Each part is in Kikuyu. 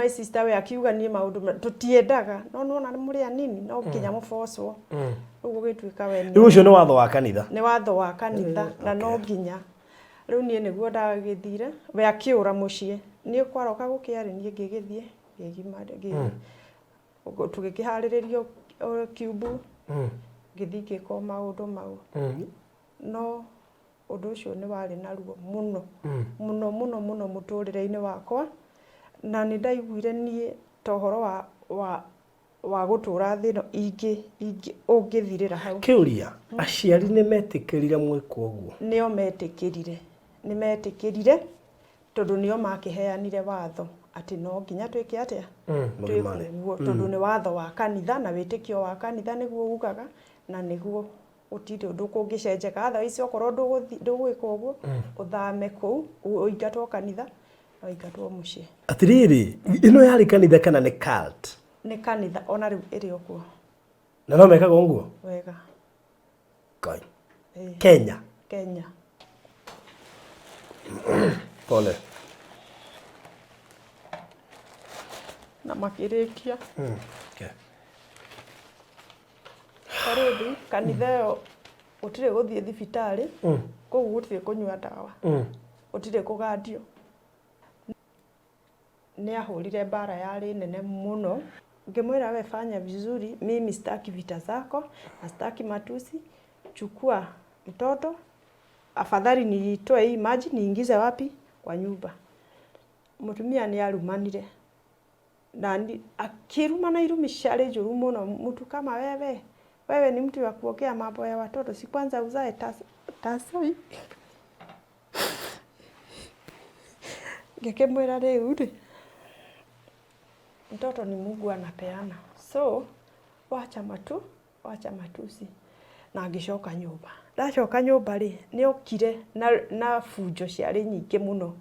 my sister we akiuga niĩ maũndũ tũtiendaga, no nĩwona mũrĩ anini no nginya mũbocwo. Rĩu gũgĩtuĩka we Rĩu ũcio nĩ watho wa kanitha? Nĩ watho wa kanitha na no nginya. Rĩu niĩ nĩguo ndagĩthire, we akĩũra mũciĩ. Niĩ kwaroka gũkĩa rĩ, niĩ ngĩgĩthiĩ ngĩgima, tũgĩkĩharĩrĩrio kiumbu, ngĩthiĩ ngĩka o maũndũ mau. No ũndũ ũcio nĩ warĩ na ruo mũno, mũno mũno mũno mũtũrĩre-inĩ wakwa, na nĩ ndaiguire niĩ ta ũhoro wa wa wa gũtũra thĩ ĩno ingĩ ingĩ ũngĩthirĩra hau. Kĩũria, aciari nĩ metĩkĩrire mwĩkwo ũguo? Nĩo metĩkĩrire, nĩ metĩkĩrire tondũ nĩo makĩheanire watho atĩ no nginya twĩke atĩa? Twĩkwo ũguo tondũ nĩ watho wa kanitha na wĩtĩkio wa kanitha nĩguo ugaga na nĩguo gũtirĩ ũndũ kũngĩcenjeka. Otherwise okorwo ndũgwĩka ũguo, ũthame kũu, ũingatwo kanitha na ũingatwo mũciĩ. Atĩrĩrĩ, ĩno yarĩ kanitha kana nĩ cult? Nĩ kanitha, ona rĩu ĩrĩ o kuo. Na no mekaga ũguo? Wega. Ngai. Kenya? Kenya. Pole. Na makĩrĩkia. Okay. Barũthi, kanitha ĩyo gũtirĩ gũthiĩ thibitarĩ, kũu gũtirĩ kũnyua ndawa, gũtirĩ kũgandio. Nĩ ahũrire mbara yarĩ nene mũno. Ngĩmwĩra we fanya vizuri, mimi sitaki vita zako na sitaki matusi, chukua mtoto, afadhali nitoe hii maji niingize wapi? Kwa nyumba. Mũtumia nĩ arumanire na akĩrumana irumi ciarĩ njũru mũno, mtu kama wewe, wewe ni mtu wa kuongea mambo ya watoto, si kwanza uzae tasoi. Ngĩkĩmwĩra rĩu rĩ, mtoto ni Mungu anapeana, so wacha matu wacha matusi. Na ngĩcoka nyũmba. Ndacoka nyũmba rĩ, nĩ okire na bunjo ciarĩ nyingĩ mũno.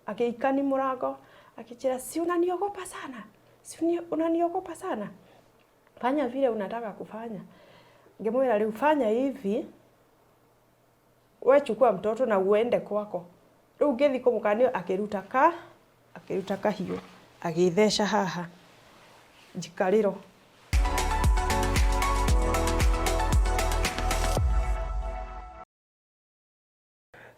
Akĩikani mũrango, akĩnjĩra si unaniogopa sana, si unaniogopa sana, fanya vile unataka kufanya. Ngĩmwĩra rĩu fanya hivi, we chukua mtoto na uende kwako. Rĩu ngĩthiĩ kũmũkania akĩruta ka akĩruta kahiũ agĩtheca haha njikarĩro.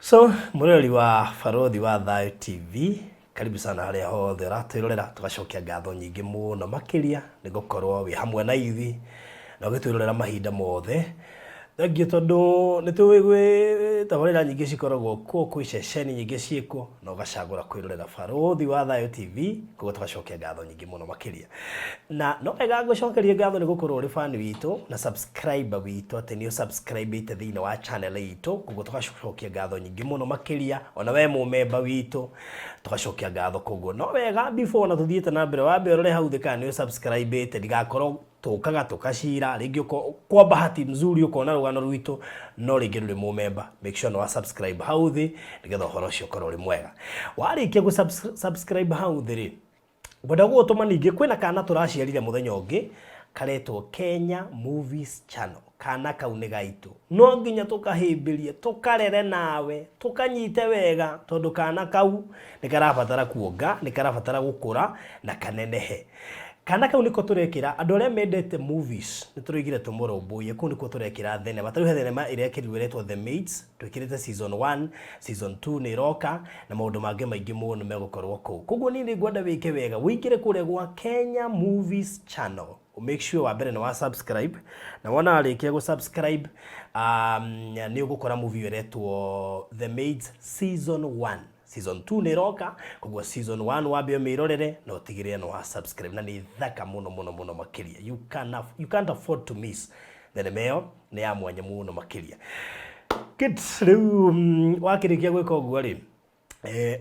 So, mũroreri wa Barũthi wa Thayũ TV, karibu sana harĩa hothe ũratwĩrorera, tũgacokia ngatho nyingĩ mũno makĩria nĩ gũkorwo wĩ hamwe na ithuĩ na ũgĩtwĩrorera mahinda mothe. Thengiũ tondũ nĩ tũĩ gwĩ tabarĩra nyingĩ cikoragwo kuo, kwĩ ceceni nyingĩ ciĩkuo, na ũgacagũra kwĩrorera Barũthi wa Thayũ TV, koguo tũgacokia ngatho nyingĩ mũno makĩria. Na no wega ngũcokerie ngatho nĩ gũkorwo ũrĩ fan witũ na subscriber witũ, atĩ nĩ ũsubscribĩte thĩinĩ wa channel itũ, koguo tũgacokia ngatho nyingĩ mũno makĩria, ona we mũmemba witũ tũgacokia ngatho. Koguo no wega before na tũthiĩte na mbere wambe ũrore hau thĩ kana nĩ ũsubscribĩte, ndigakorwo tũkaga tũkacira rĩngĩ kwa bahati mzuri ũkona rũgano rwitũ no rĩngĩ ndũrĩ mũmemba. Make sure nĩ wa subscribe hau thĩ nĩgetha ũhoro ũcio ũkorwo ũrĩ mwega. Warĩkia gũ subscribe hau thĩ rĩ, ngwenda gũgũtũma ningĩ kwĩna kana tũraciarire mũthenya ũngĩ karetwo Kenya Movies Channel. Kana kau nĩ gaitũ, no nginya tũkahĩmbĩrie, tũkarere nawe, tũkanyite wega, tondũ kana kau nĩ karabatara kuonga, nĩ karabatara gũkũra na kanenehe. Kana kau nĩko tũrekĩra andũ arĩa mendete movies, nĩ tũroigire tũmũrũmbũiye. Kũu nĩkuo tũrekĩra thenema. Ta rĩu he thenema ĩrekĩrirwo ĩretwo The Maids, twĩkĩrĩte season 1, season 2 nĩ ĩroka na maũndũ mangĩ maingĩ mũno megũkorwo kũu. Koguo niĩ nĩ ngwenda wĩke wega, ũingĩre kũrĩa gwa Kenya Movies Channel, make sure wa mbere nĩ wa subscribe, na wona warĩkia gũ subscribe nĩ ũgũkora movie ĩyo ĩretwo The Maids season 1. Season 2 nĩ ĩroka, koguo season 1 wambe ũmĩrorere na ũtigĩrĩre nĩ wa subscribe, na nĩ thaka mũno mũno mũno makĩria. You can't afford to miss thenema ĩyo, nĩ ya mwanya mũno makĩria. Good, rĩu wakĩrĩkia gwĩka ũguo rĩ,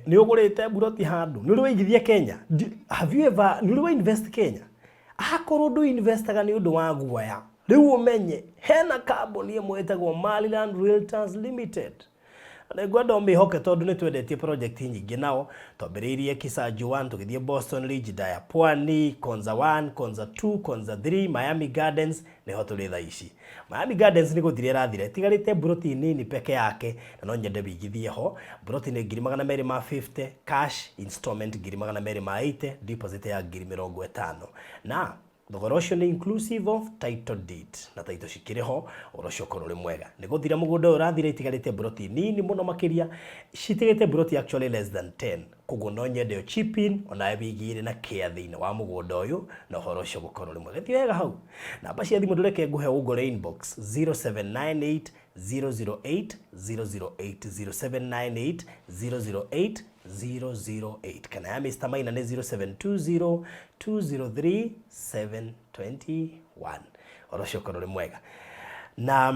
nĩ ũgũrĩte mburoti handũ, nĩ ũrĩ waigithia Kenya? Have you ever, nĩ ũrĩ wa invest Kenya? Akorwo ndũ investaga nĩ ũndũ wa guoya, rĩu ũmenye hena kambuni ĩmwe ĩtagwo Maryland Realtors Limited. Na nĩ ngwenda ũmĩhoke tondũ nĩ twendetie project nyingĩ nao. Twambĩrĩirie Kisaju 1, tũgĩthiĩ Boston Ridge, Daya Pwani, Konza 1, Konza 2, Konza 3, Miami Gardens, nĩho tũrĩ thaa ici. Miami Gardens nĩ gũthira ĩrathira, ĩtigarĩte mburoti nini peke yake, na no nyende wĩigithie ho. Mburoti nĩ 250,000 cash, installment 280,000, deposit ya 50,000. Na thogora ũcio nĩ inclusive of title deed, na title cikĩrĩ ho, ũhoro ũcio ũkorwo ũrĩ mwega. Nĩ gũthira mũgũnda ũyũ ũrathira, itigarĩte mburoti nini mũno makĩria, citigĩte mburoti actually less than 10. Koguo no nyende ũ chip in onawe wĩigĩire na kĩa thĩinĩ wa mũgũnda ũyũ na ũhoro ũcio gũkorwo ũrĩ mwega. Ti wega hau? Namba cia thimũ ndũreke ngũhe ũngore inbox 0798 008 008 0798 008 008 kana ya Mr. Maina nĩ 0720 203 721. Ũhoro ũcio ũkorwo ũrĩ mwega. Na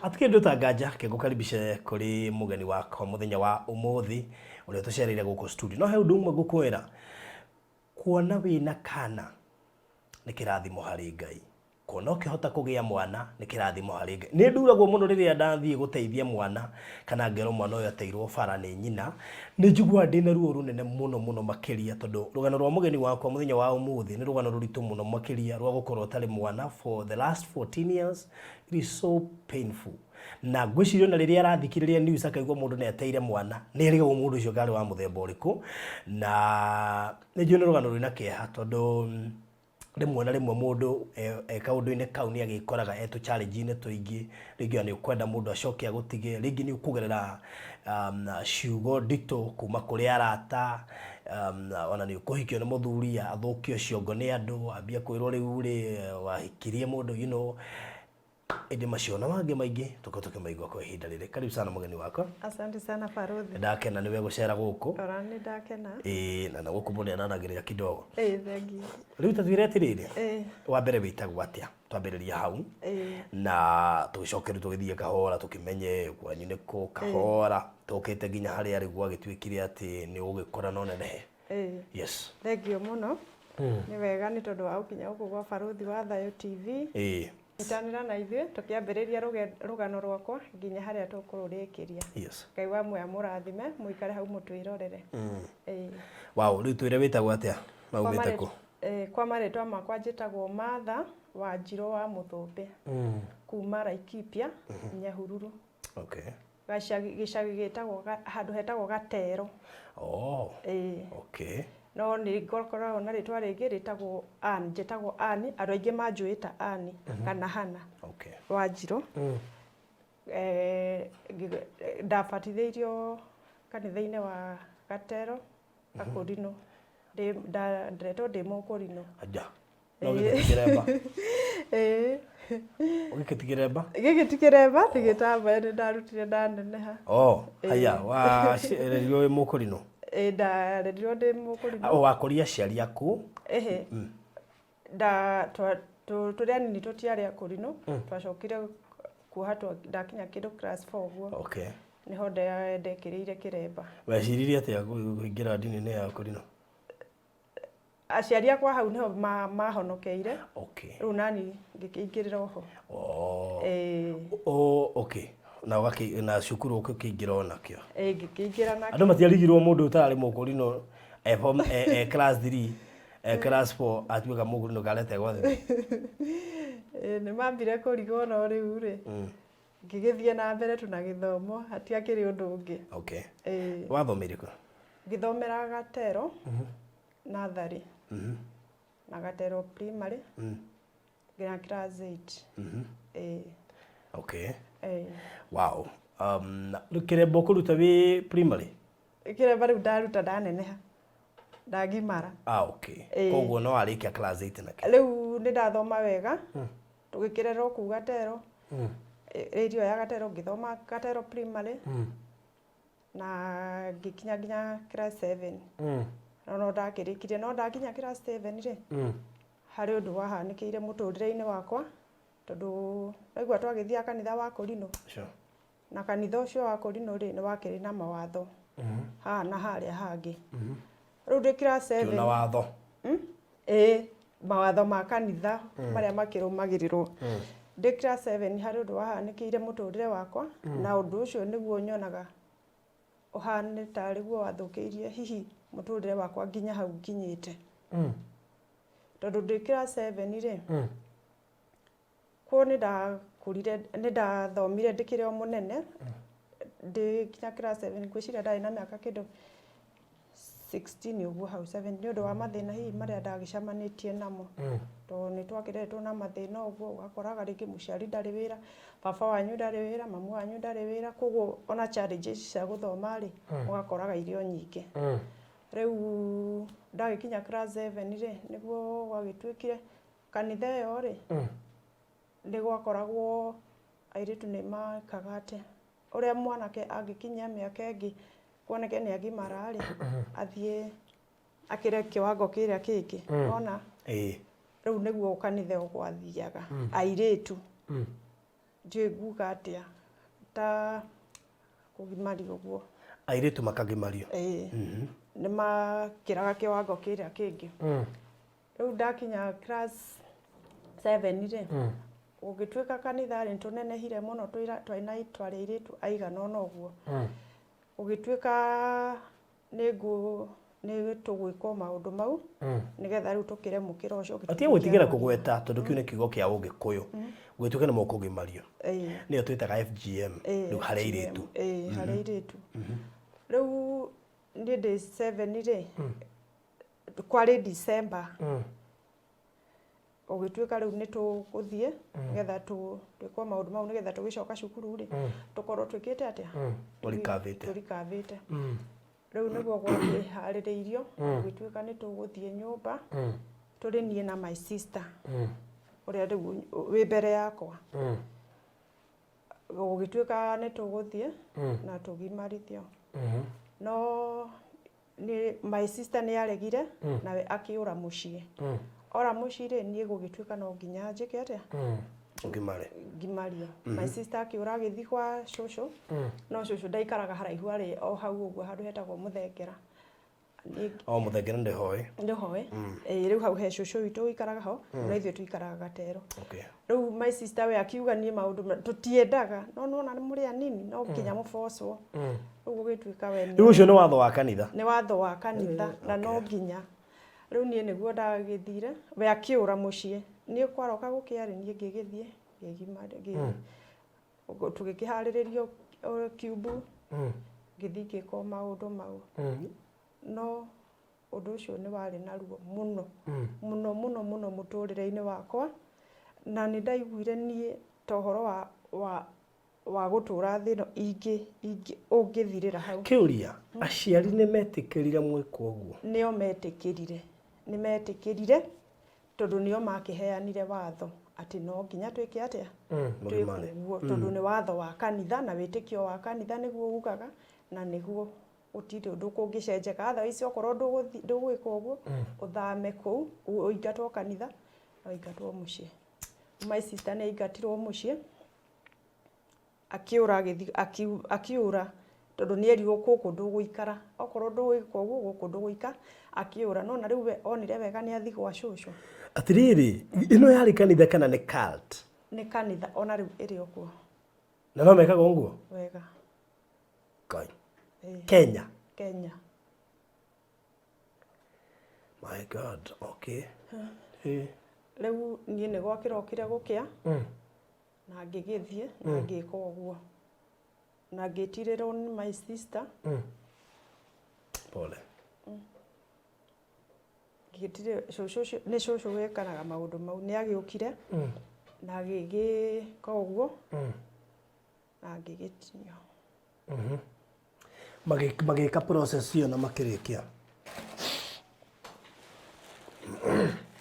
hatikĩrĩ ũndũ ta nganja ke ngũkaribishe kũrĩ mũgeni wakwa mũthenya wa ũmũthĩ ũrĩa tũcereire gũkũ studio. No he ũndũ ũmwe ngũkwĩra, kuona wĩna kana nĩ kĩrathimo harĩ Ngai. Kuona ũkĩhota kũgĩa mwana nĩ kĩrathimo harĩ Ngai. Nĩ nduragwo mũno rĩrĩa ndathiĩ gũteithia mwana kana ngerwo mwana ũyũ ateirwo bara nĩ nyina. Nĩ njiguaga ndĩna ruo rũnene mũno mũno makĩria tondũ rũgano rwa mũgeni wakwa mũthenya wa ũmũthĩ nĩ rũgano rũritũ mũno makĩria rwa gũkorwo ũtarĩ mwana for the last 14 years. It is so painful. Na ngwĩciria ona rĩrĩa arathikĩrĩria news akaigua mũndũ nĩ ateire mwana, nĩ erĩgagwo mũndũ ũcio karĩ wa mũthemba ũrĩkũ. Na nĩ njũĩ nĩ rũgano rwĩna kĩeha tondũ rĩmwe na rĩmwe mũndũ e kaũndũ-inĩ kau nĩ agĩkoraga e tũ challenge-inĩ tũingĩ, rĩngĩ ona nĩ ũkwenda mũndũ acoke agũtige, rĩngĩ nĩ ũkũgerera ciugo nditũ kuma kũrĩ arata, ona nĩ ũkũhikio nĩ mũthuri athũkio ciongo nĩ andũ, ambie kwĩrwo rĩu rĩ wahikirie mũndũ you know. Ĩndĩ macio na mangĩ maingĩ tũkorwo tũkĩmaigua kwa ihinda rĩrĩ. Karibu sana mũgeni wakwa. Asante sana Baruthi. Ndakena nĩwe gũcera gũkũ. Ora nĩ ndakena. Ĩĩ na gũkũ mũndũ nĩananagĩrĩra kidogo. Ĩĩ thank you. Rĩu ta twĩre atĩrĩrĩ, wa mbere wĩtagwo atĩa? Twambĩrĩria hau na tũgĩcoke rĩu tũgĩthiĩ kahora tũkĩmenye kwanyu nĩ kũ kahora tũkĩte nginya harĩa rĩu gwagĩtuĩkire atĩ nĩ ũgĩkũra na ũnenehe. Yes. Thank you mũno. Nĩ wega nĩ tondũ wa gũkinya gũkũ gwa Baruthi wa Thayũ TV. Nyitanĩra na ithuĩ tũkĩambĩrĩria rũgano rwakwa nginya harĩa tũkũrũrĩkĩria. Ngai wa muoyo amũrathime, mũikare hau mũtwĩrorere. Wow, rĩu twĩre wĩtagwo atĩa na umĩte kũ? Kwa marĩtwa makwa njĩtagwo Martha Wanjirũ wa Mũthũmbĩ. Kuma Laikipia, Nyahururu. Gĩcagi gĩtagwo handũ hetagwo Gatero. No nĩ ngoragwo na rĩtwa rĩngĩ rĩtagwo Ann, njĩtagwo Ann, andũ aingĩ manjũĩ ta Ann kana Hannah. Wanjirũ. Ndabatithĩirio kanitha-inĩ wa Gatero, Akũrinũ. Nderetwo ndĩ mũkũrinũ. Aja. No gĩkĩ ti kĩremba. Gĩkĩ ti kĩremba? Gĩkĩ ti kĩremba, nĩ gĩtambaya nĩ ndarutire ndaneneha. Oh, haya, warerirwo wĩ mũkũrinũ? Ĩĩ, ndarerirwo ndĩ mũkũrinũ. Oh, wakũria aciari aku? Ĩhĩ. Tũrĩ anini tũtiarĩ akũrinũ, twacokire kuoha ndakinya kĩndũ class 4 ũguo. Nĩho ndekĩrĩire kĩremba. Weciririe atĩa kũingĩra ndini-inĩ ya akũrinũ? Aciari akwa hau nĩho mahonokeire. Rĩu nani ngĩkĩingĩrĩra oho. Okay. Na na cukuru ũkĩingĩra onakĩo? Ĩĩ, ngĩkĩingĩra nakĩo. Andũ matiarigirwo mũndũ ũtararĩ mũkũrinũ e form, e class 3, e class 4 atuĩka mũkũrinũ karete gwa thĩ. Ĩĩ, nĩ mambire kũrigwo no rĩu rĩ, ngĩgĩthiĩ na mbere tu na gĩthomo, hatiakĩrĩ ũndũ ũngĩ. Wathomeire kũ? Ngĩthomera Gatero Natharĩ. Na Gatero Primary. Nginya class 8. Wow. Rĩu kĩremba ũkũruta wĩ primary? Kĩremba rĩu ndaruta ndaneneha. Ndagimara. Koguo no warĩkia class 8 nakĩo? Rĩu nĩ ndathoma wega. Tũgĩkĩrerwo kũu Gatero. Area ya Gatero ngĩthoma Gatero Primary. Na ngĩkinya nginya class 7. No no ndakĩrĩkirie, no ndakinya class 7 rĩ, harĩ ũndũ wahanĩkĩire mũtũrĩre-inĩ wakwa, tondũ waigua twagĩthiaga kanitha wa Kũrinũ. Na kanitha ũcio wa Kũrinũ rĩ, nĩ wakĩrĩ na mawatho. Haha na harĩa hangĩ. Rĩu ndĩ class 7. Kĩuna watho. Ĩĩ, mawatho ma kanitha marĩa makĩrũmagĩrĩrwo. Ndĩ class 7 harĩ ũndũ wahanĩkĩire mũtũrĩre wakwa, na ũndũ ũcio nĩguo nyonaga ũhane tarĩ guo wathũkĩirie hihi mũtũrĩre wakwa nginya hau nginyĩte. Tondũ ndĩ class 7 rĩ, Kuo nĩ ndakũrire, nĩ ndathomire ndĩkĩrĩ o mũnene, ndĩ nginya class seven, ngwĩciria ndarĩ na mĩaka kĩndũ 16 ũguo hau 17, nĩ ũndũ wa mathĩna hihi marĩa ndagĩcemanĩtie namo. Tondũ nĩ twakĩreretwo na mathĩna ũguo, ũgakoraga rĩngĩ mũciari ndarĩ wĩra, baba wanyu ndarĩ wĩra, mamu wanyu ndarĩ wĩra, koguo ona challenges cia gũthoma rĩ, ũgakoraga irĩ o nyingĩ. Rĩu ndagĩkinya class seven rĩ, nĩguo gwagĩtuĩkire Kanitha ĩyo rĩ, nĩ gwakoragwo airĩtu nĩ mekaga atĩ, ũrĩa mwanake angĩkinyia mĩaka ĩngĩ kuoneke nĩ agimara rĩ, athiĩ akĩre kĩwango kĩrĩa kĩngĩ, wona? Rĩu nĩguo kanitha ĩyo gwathiaga, airĩtu. Ndiũĩ nguga atĩa, ta kũgimario ũguo. Airĩtu makagimario? Ĩĩ. Nĩ makĩraga kĩwango kĩrĩa kĩngĩ. Rĩu ndakinya class 7 rĩ, gũgĩtuĩka kanitha rĩ, nĩtũnenehire mũno twarĩ na twarĩ airĩtu aigana ũna ũguo. Gũgĩtuĩka nĩ ngũ nĩ tũgwĩkwo maũndũ mau, nĩgetha rĩu tũkĩre mũkĩra ũcio. Tiga gwĩtigĩra kũgweta tondũ kĩu nĩ kiugo kĩa Ũgĩkũyũ. Gũgĩtuĩka nĩ mũkũgimario. Nĩyo twĩtaga FGM rĩu harĩ airĩtu. Ĩĩ, harĩ airĩtu. Rĩu niĩ ndĩ 7 rĩ, kwarĩ December gũgĩtuĩka rĩu nĩ tũgũthiĩ nĩgetha twĩkwo maũndũ mau nĩgetha tũgĩcoka cukuru rĩ, tũkorwo twĩkĩte atĩa? Tũrikavĩte. Tũrikavĩte. Rĩu nĩguo gwakĩharĩrĩirio, gũgĩtuĩka nĩ tũgũthiĩ nyũmba, tũrĩ niĩ na my sister ũrĩa rĩu wĩ mbere yakwa. Gũgĩtuĩka nĩ tũgũthiĩ na tũgimarithio. No nĩ my sister nĩ aregire, nawe akĩũra mũciĩ. Ora mũciĩ rĩ, niĩ gũgĩtuĩka no nginya njĩke atĩa? Ũgimare. Ngimario. My sister akĩũra agĩthiĩ kwa cũcũ, no cũcũ ndaikaraga haraihu, arĩ o hau ũguo handũ hetagwo Mũthengera. O Mũthengera ndĩhoĩ. Ndĩhoĩ. Ĩĩ, rĩu hau he cũcũ witũ ũikaraga ho, no ithuĩ tũikaraga Gatero. Rĩu my sister we akiuga niĩ maũndũ tũtiendaga, no nĩwona nĩ mũrĩ anini, no nginya mũbocwo. Rĩu gũgĩtuĩka we Rĩu ũcio nĩ watho wa kanitha? Nĩ watho wa kanitha na no nginya. Rĩu niĩ nĩguo ndagĩthire, we akĩũra mũciĩ. Niĩ kwaroka gũkĩa rĩ, niĩ ngĩgĩthiĩ ngĩgima, tũgĩkĩharĩrĩrio kiumbu, ngĩthiĩ ngĩkwo maũndũ mau. No ũndũ ũcio nĩ warĩ na ruo mũno, mũno mũno mũno mũtũrĩre-inĩ wakwa, na nĩ ndaiguire niĩ ta ũhoro wa gũtũra thĩ ĩno ingĩ, ingĩ, ũngĩthirĩra hau. Kĩũria, aciari nĩ metĩkĩrire mwĩkwo ũguo? Nĩo metĩkĩrire, nĩ metĩkĩrire tondũ nĩo makĩheanire watho atĩ no nginya twĩke atĩa? Mũgimare. Twĩkwo ũguo tondũ nĩ watho wa kanitha na wĩtĩkio wa kanitha nĩguo ugaga na nĩguo gũtirĩ ũndũ kũngĩcenjeka. Otherwise okorwo ndũgwĩka ũguo, ũthame kũu, ũingatwo kanitha na ũingatwo mũciĩ. My sister nĩ aingatirwo mũciĩ, akĩũra agĩthiĩ, akĩũra tondũ nĩ erirwo gũkũ ndũgũikara, okorwo ndũgwĩka ũguo gũkũ ndũgũikara, akĩũra. No na rĩu we onire wega nĩ athiĩ gwa cũcũ. Atĩrĩrĩ, ĩno yarĩ kanitha kana nĩ cult? Nĩ kanitha, ona rĩu ĩrĩ o kuo. Na no mekaga ũguo? Wega. Ngai. Kenya? Kenya. My God, okay. Rĩu niĩ nĩ gwakĩrokire gũkĩa, na ngĩgĩthiĩ na ngĩka ũguo. Na ngĩtirĩrwo nĩ my sister. Pole. Ngĩtirĩrwo, cũcũ ũcio, nĩ cũcũ wekanaga maũndũ mau, nĩ agĩũkire na agĩgĩka ũguo na ngĩgĩtinio. Magĩka process ĩyo na makĩrĩkia.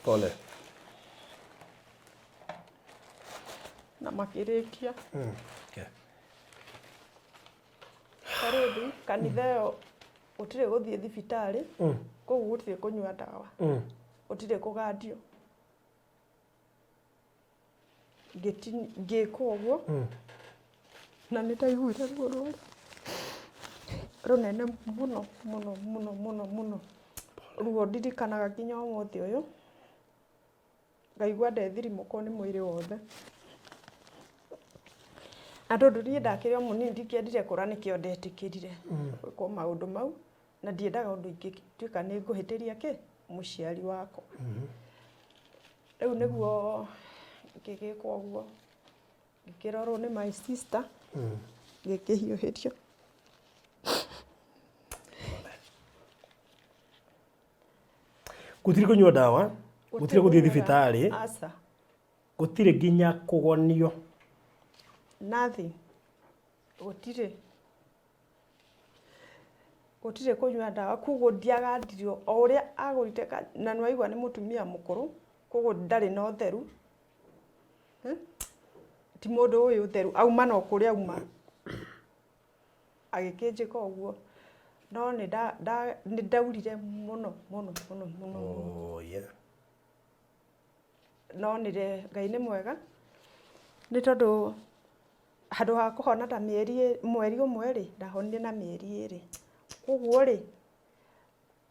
Pole. Na makĩrĩkia. Barũthi, kanitha ĩyo gũtirĩ gũthiĩ thibitarĩ, koguo gũtirĩ kũnyua ndawa, gũtirĩ kũgandio. Ngĩkwo ũguo, na nĩ ndaiguire ruo rũrũ rũnene mũno mũno mũno mũno mũno, ruo ndirikanaga nginya ũmũthĩ ũyũ, ngaigua ndethirimũkwo nĩ mwĩrĩ wothe. Na tondũ niĩ ndakĩrĩ o mũnini ndingĩendire kũra nĩkĩo ndetĩkĩrire gwĩkwo maũndũ mau, na ndiendaga ũndũ ingĩtuĩka nĩ ngũhĩtĩria kĩ mũciari wakwa. Rĩu nĩguo ngĩgĩkwo ũguo, ngĩkĩrorwo nĩ my sister, ngĩkĩhiũhĩrio. Gũtirĩ kũnyua ndawa, gũtirĩ gũthiĩ thibitarĩ, Aca. gũtirĩ nginya kũgonio. Nothing. Gũtirĩ. Gũtirĩ kũnyua ndawa, koguo ndiagandirio o ũrĩa agũrire na nĩwaigua nĩ mũtumia mũkũrũ, koguo ndarĩ na ũtheru. Ti mũndũ ũĩ ũtheru, auma no kũrĩa auma. Agĩkĩnjĩka ũguo, no nĩ ndaurire mũno mũno mũno mũno. Oh, yeah. Nonire Ngai nĩ mwega, nĩ tondũ handũ ha kũhona ta mĩeri mweri ũmwe rĩ, ndahonire na mĩeri ĩrĩ. Koguo rĩ,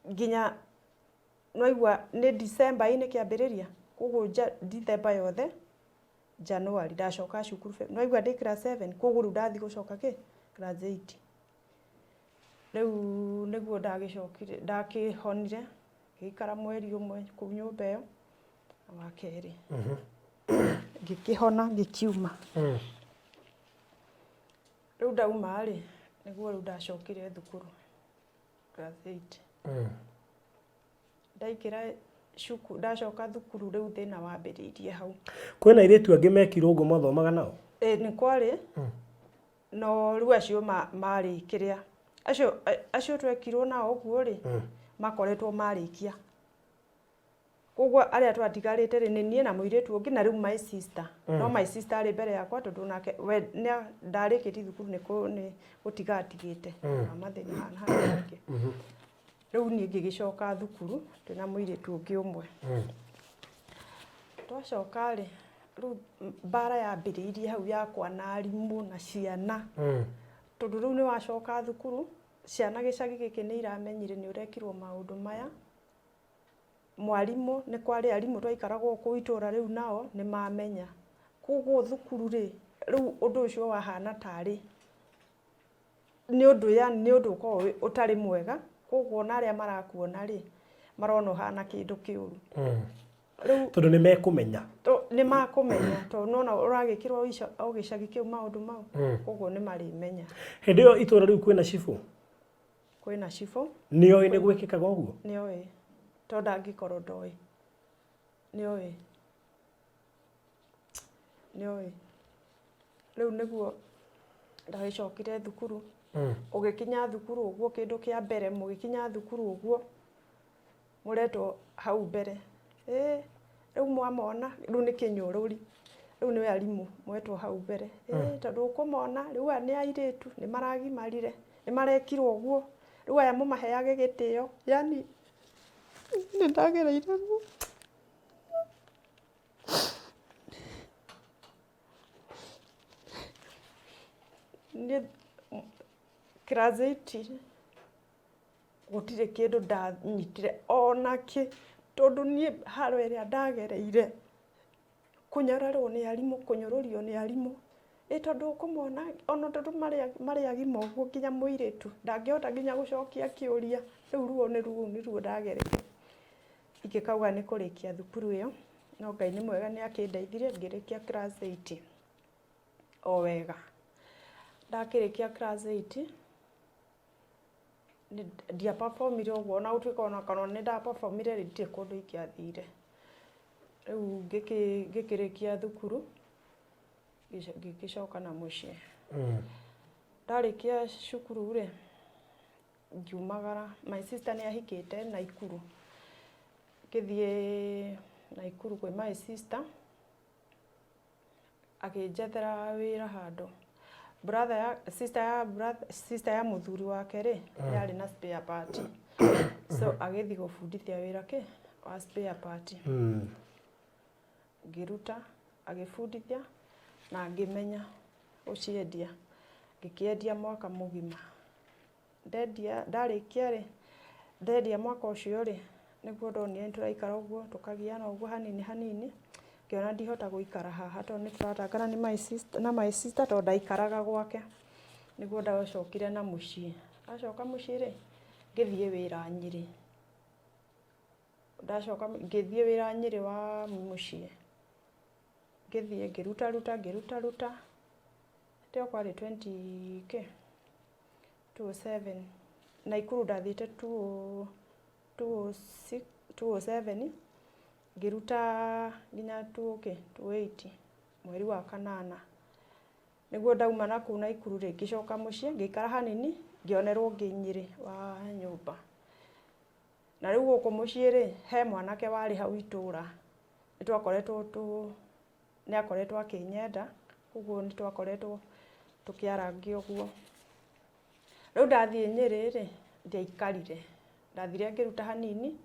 nginya nĩwaigua nĩ December-inĩ kĩambĩrĩria, koguo December yothe, January ndacoka cukuru, nĩwaigua ndĩ class 7, koguo rĩu ndathiĩ gũcoka kĩ? Class 8. Rĩu nĩguo ndagĩcokire, ndakĩhonire, ngĩikara mweri ũmwe kũu nyũmba ĩyo, na wa kerĩ. Ngĩkĩhona ngĩkiuma. Rĩu ndauma rĩ, nĩguo rĩu ndacokire thukuru class 8. Ndaingĩra cukuru, ndacoka thukuru rĩu thĩna wambĩrĩirie hau. Kwĩna airĩtu angĩ mekirwo ũguo mwathomaga nao? Ĩĩ nĩ kwarĩ, no rĩu acio marĩ kĩrĩa, acio acio twekirwo nao ũguo rĩ, makoretwo marĩkia. Koguo arĩa twatigarĩte rĩ, nĩ niĩ na mũirĩtu ũngĩ na rĩu my sister. No my sister arĩ mbere yakwa tondũ nake we ndarĩkĩtie thukuru nĩ gũtiga atigĩte na mathĩna haha na harĩa hangĩ. Rĩu niĩ ngĩgĩcoka thukuru twĩna mũirĩtu ũngĩ ũmwe. Twacoka rĩ, rĩu mbara yambĩrĩirie hau yakwa na arimũ na ciana. Tondũ rĩu nĩ wacoka thukuru, ciana gĩcagi gĩkĩ nĩ iramenyire nĩ ũrekirwo maũndũ maya. Mwarimũ, nĩ kwarĩ arimũ twaikaraga o kũu itũra rĩu nao nĩ mamenya. Koguo thukuru rĩ, rĩu ũndũ ũcio wahana tarĩ nĩ ũndũ yani nĩ ũndũ ũkoragwo ũtarĩ mwega, koguo ona arĩa marakuona rĩ, marona ũhana kĩndũ kĩũru. Rĩu Tondũ nĩ mekũmenya. Nĩ makũmenya tondũ nĩwona ũragĩkĩrwo o gĩcagi kĩu maũndũ mau, koguo nĩ marĩmenya. Hĩndĩ ĩyo itũra rĩu kwĩna cibũ? Kwĩna cibũ. Nĩoĩ nĩ gwĩkĩkaga ũguo? Nĩoĩ, tondũ ndangĩkorwo ndoĩ. Nĩoĩ. Nĩoĩ. Rĩu nĩguo ndagĩcokire thukuru. Ũgĩkinya thukuru ũguo kĩndũ kĩa mbere mũgĩkinya thukuru ũguo, mũretwo hau mbere. Ĩ rĩu mwamona, rĩu nĩ kĩnyũrũri. Rĩu nĩ arimũ mwetwo hau mbere. Ĩ tondũ ũkũmona rĩu aya nĩ airĩtu, nĩ maragimarire, nĩ marekirwo ũguo, rĩu aya mũmaheage gĩtĩo. Yaani nĩ ndagereire ruo. Niĩ class 8 gũtirĩ kĩndũ ndanyitire ona kĩ, tondũ niĩ haro ĩrĩa ndagereire, kũnyararwo nĩ arimũ, kũnyũrũrio nĩ arimũ, ĩ tondũ ũkũmona ona tondũ marĩ agima ũguo nginya mũirĩtu ndangĩhota nginya gũcokia kĩũria, rĩu ruo nĩ ruo nĩruo ndagereire. Ingĩkauga nĩ kũrĩkia thukuru ĩyo, no Ngai nĩ mwega nĩ akĩndeithirie ngĩrĩkia class 8 o wega. Ndakĩrĩkia class 8, ndia perform ire ũguo ona gũtuĩka ona kana nĩ nda perform ire rĩ, ndirĩ kũndũ ingĩathire. Rĩu ngĩkĩrĩkia thukuru, ngĩgĩcoka na mũciĩ. Ndarĩkia cukuru rĩ, ngiumagara, my sister nĩ ahikĩte Naikuru. Ngĩthiĩ Naikuru kwĩ my sister, akĩnjethera wĩra handũ. Brother ya, sister ya brother, sister ya mũthuri wake rĩ, yarĩ na spare part. So agĩthiĩ gũbundithia wĩra kĩ wa spare part. Ngĩruta, agĩbundithia na ngĩmenya gũciendia. Ngĩkĩendia mwaka mũgima. Ndendia, ndarĩkia rĩ, ndendia mwaka ũcio rĩ, nĩguo ndonire nĩtũraikara ũguo, tũkagiana ũguo hanini hanini, Ngĩona ndihota gũikara haha tondũ nĩ tũratangana nĩ my sister, na my sister tondũ ndaikaraga gwake. Nĩguo ndacokire na mũciĩ. Ndacoka mũciĩ rĩ, ngĩthiĩ wĩra Nyĩrĩ. Ndacoka ngĩthiĩ wĩra Nyĩrĩ wa mũciĩ. Ngĩthiĩ ngĩrutaruta ngĩrutaruta, hĩndĩ ĩyo kwarĩ twenty kĩ, two oh seven. Naikuru ndathiĩte 206 207 ngĩruta nginya 2 kĩ 280 mweri wa kanana. Nĩguo ndauma na kũu Naikuru rĩ, ngĩcoka mũciĩ ngĩikara hanini ngĩonerwo ũngĩ Nyĩrĩ wa nyũmba. Na rĩu gũkũ mũciĩ rĩ, he mwanake warĩ hau itũra, nĩ twakoretwo tũ nĩ akoretwo akĩnyenda, koguo nĩ twakoretwo tũkĩarangia ũguo. Rĩu ndathiĩ Nyĩrĩ rĩ, ndiaikarire, ndathire ngĩruta hanini,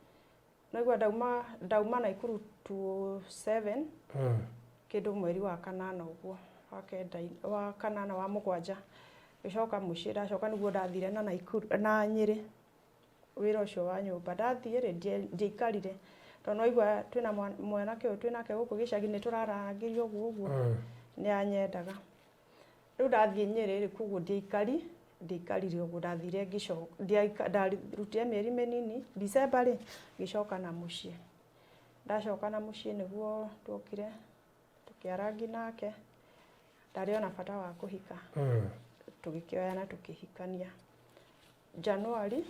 naigua ndauma ndauma Naikuru 207 kĩndũ mweri wa kanana ũguo, wa kenda wa kanana wa mũgwanja, ngĩcoka mũciĩ, ndacoka nĩguo ndathire na Naikuru na Nyĩrĩ wĩra ũcio wa nyũmba. Ndathiĩ rĩ, ndiaikarire tondũ nĩwaigua twĩna mwanake ũyũ twĩnake gũkũ gĩcagi nĩ tũrarangĩrio ũguo ũguo, nĩ anyendaga. Rĩu ndathiĩ Nyĩrĩ rĩ, koguo ndiaikari, ndiaikarire ũguo ndathire ngĩcoka, ndarutire mĩeri mĩnini, December rĩ, ngĩcoka na mũciĩ. Ndacoka na mũciĩ nĩguo tuokire tũkĩarangi nake, ndarĩ ona bata wa kũhika, tũgĩkĩoyana tũkĩhikania. January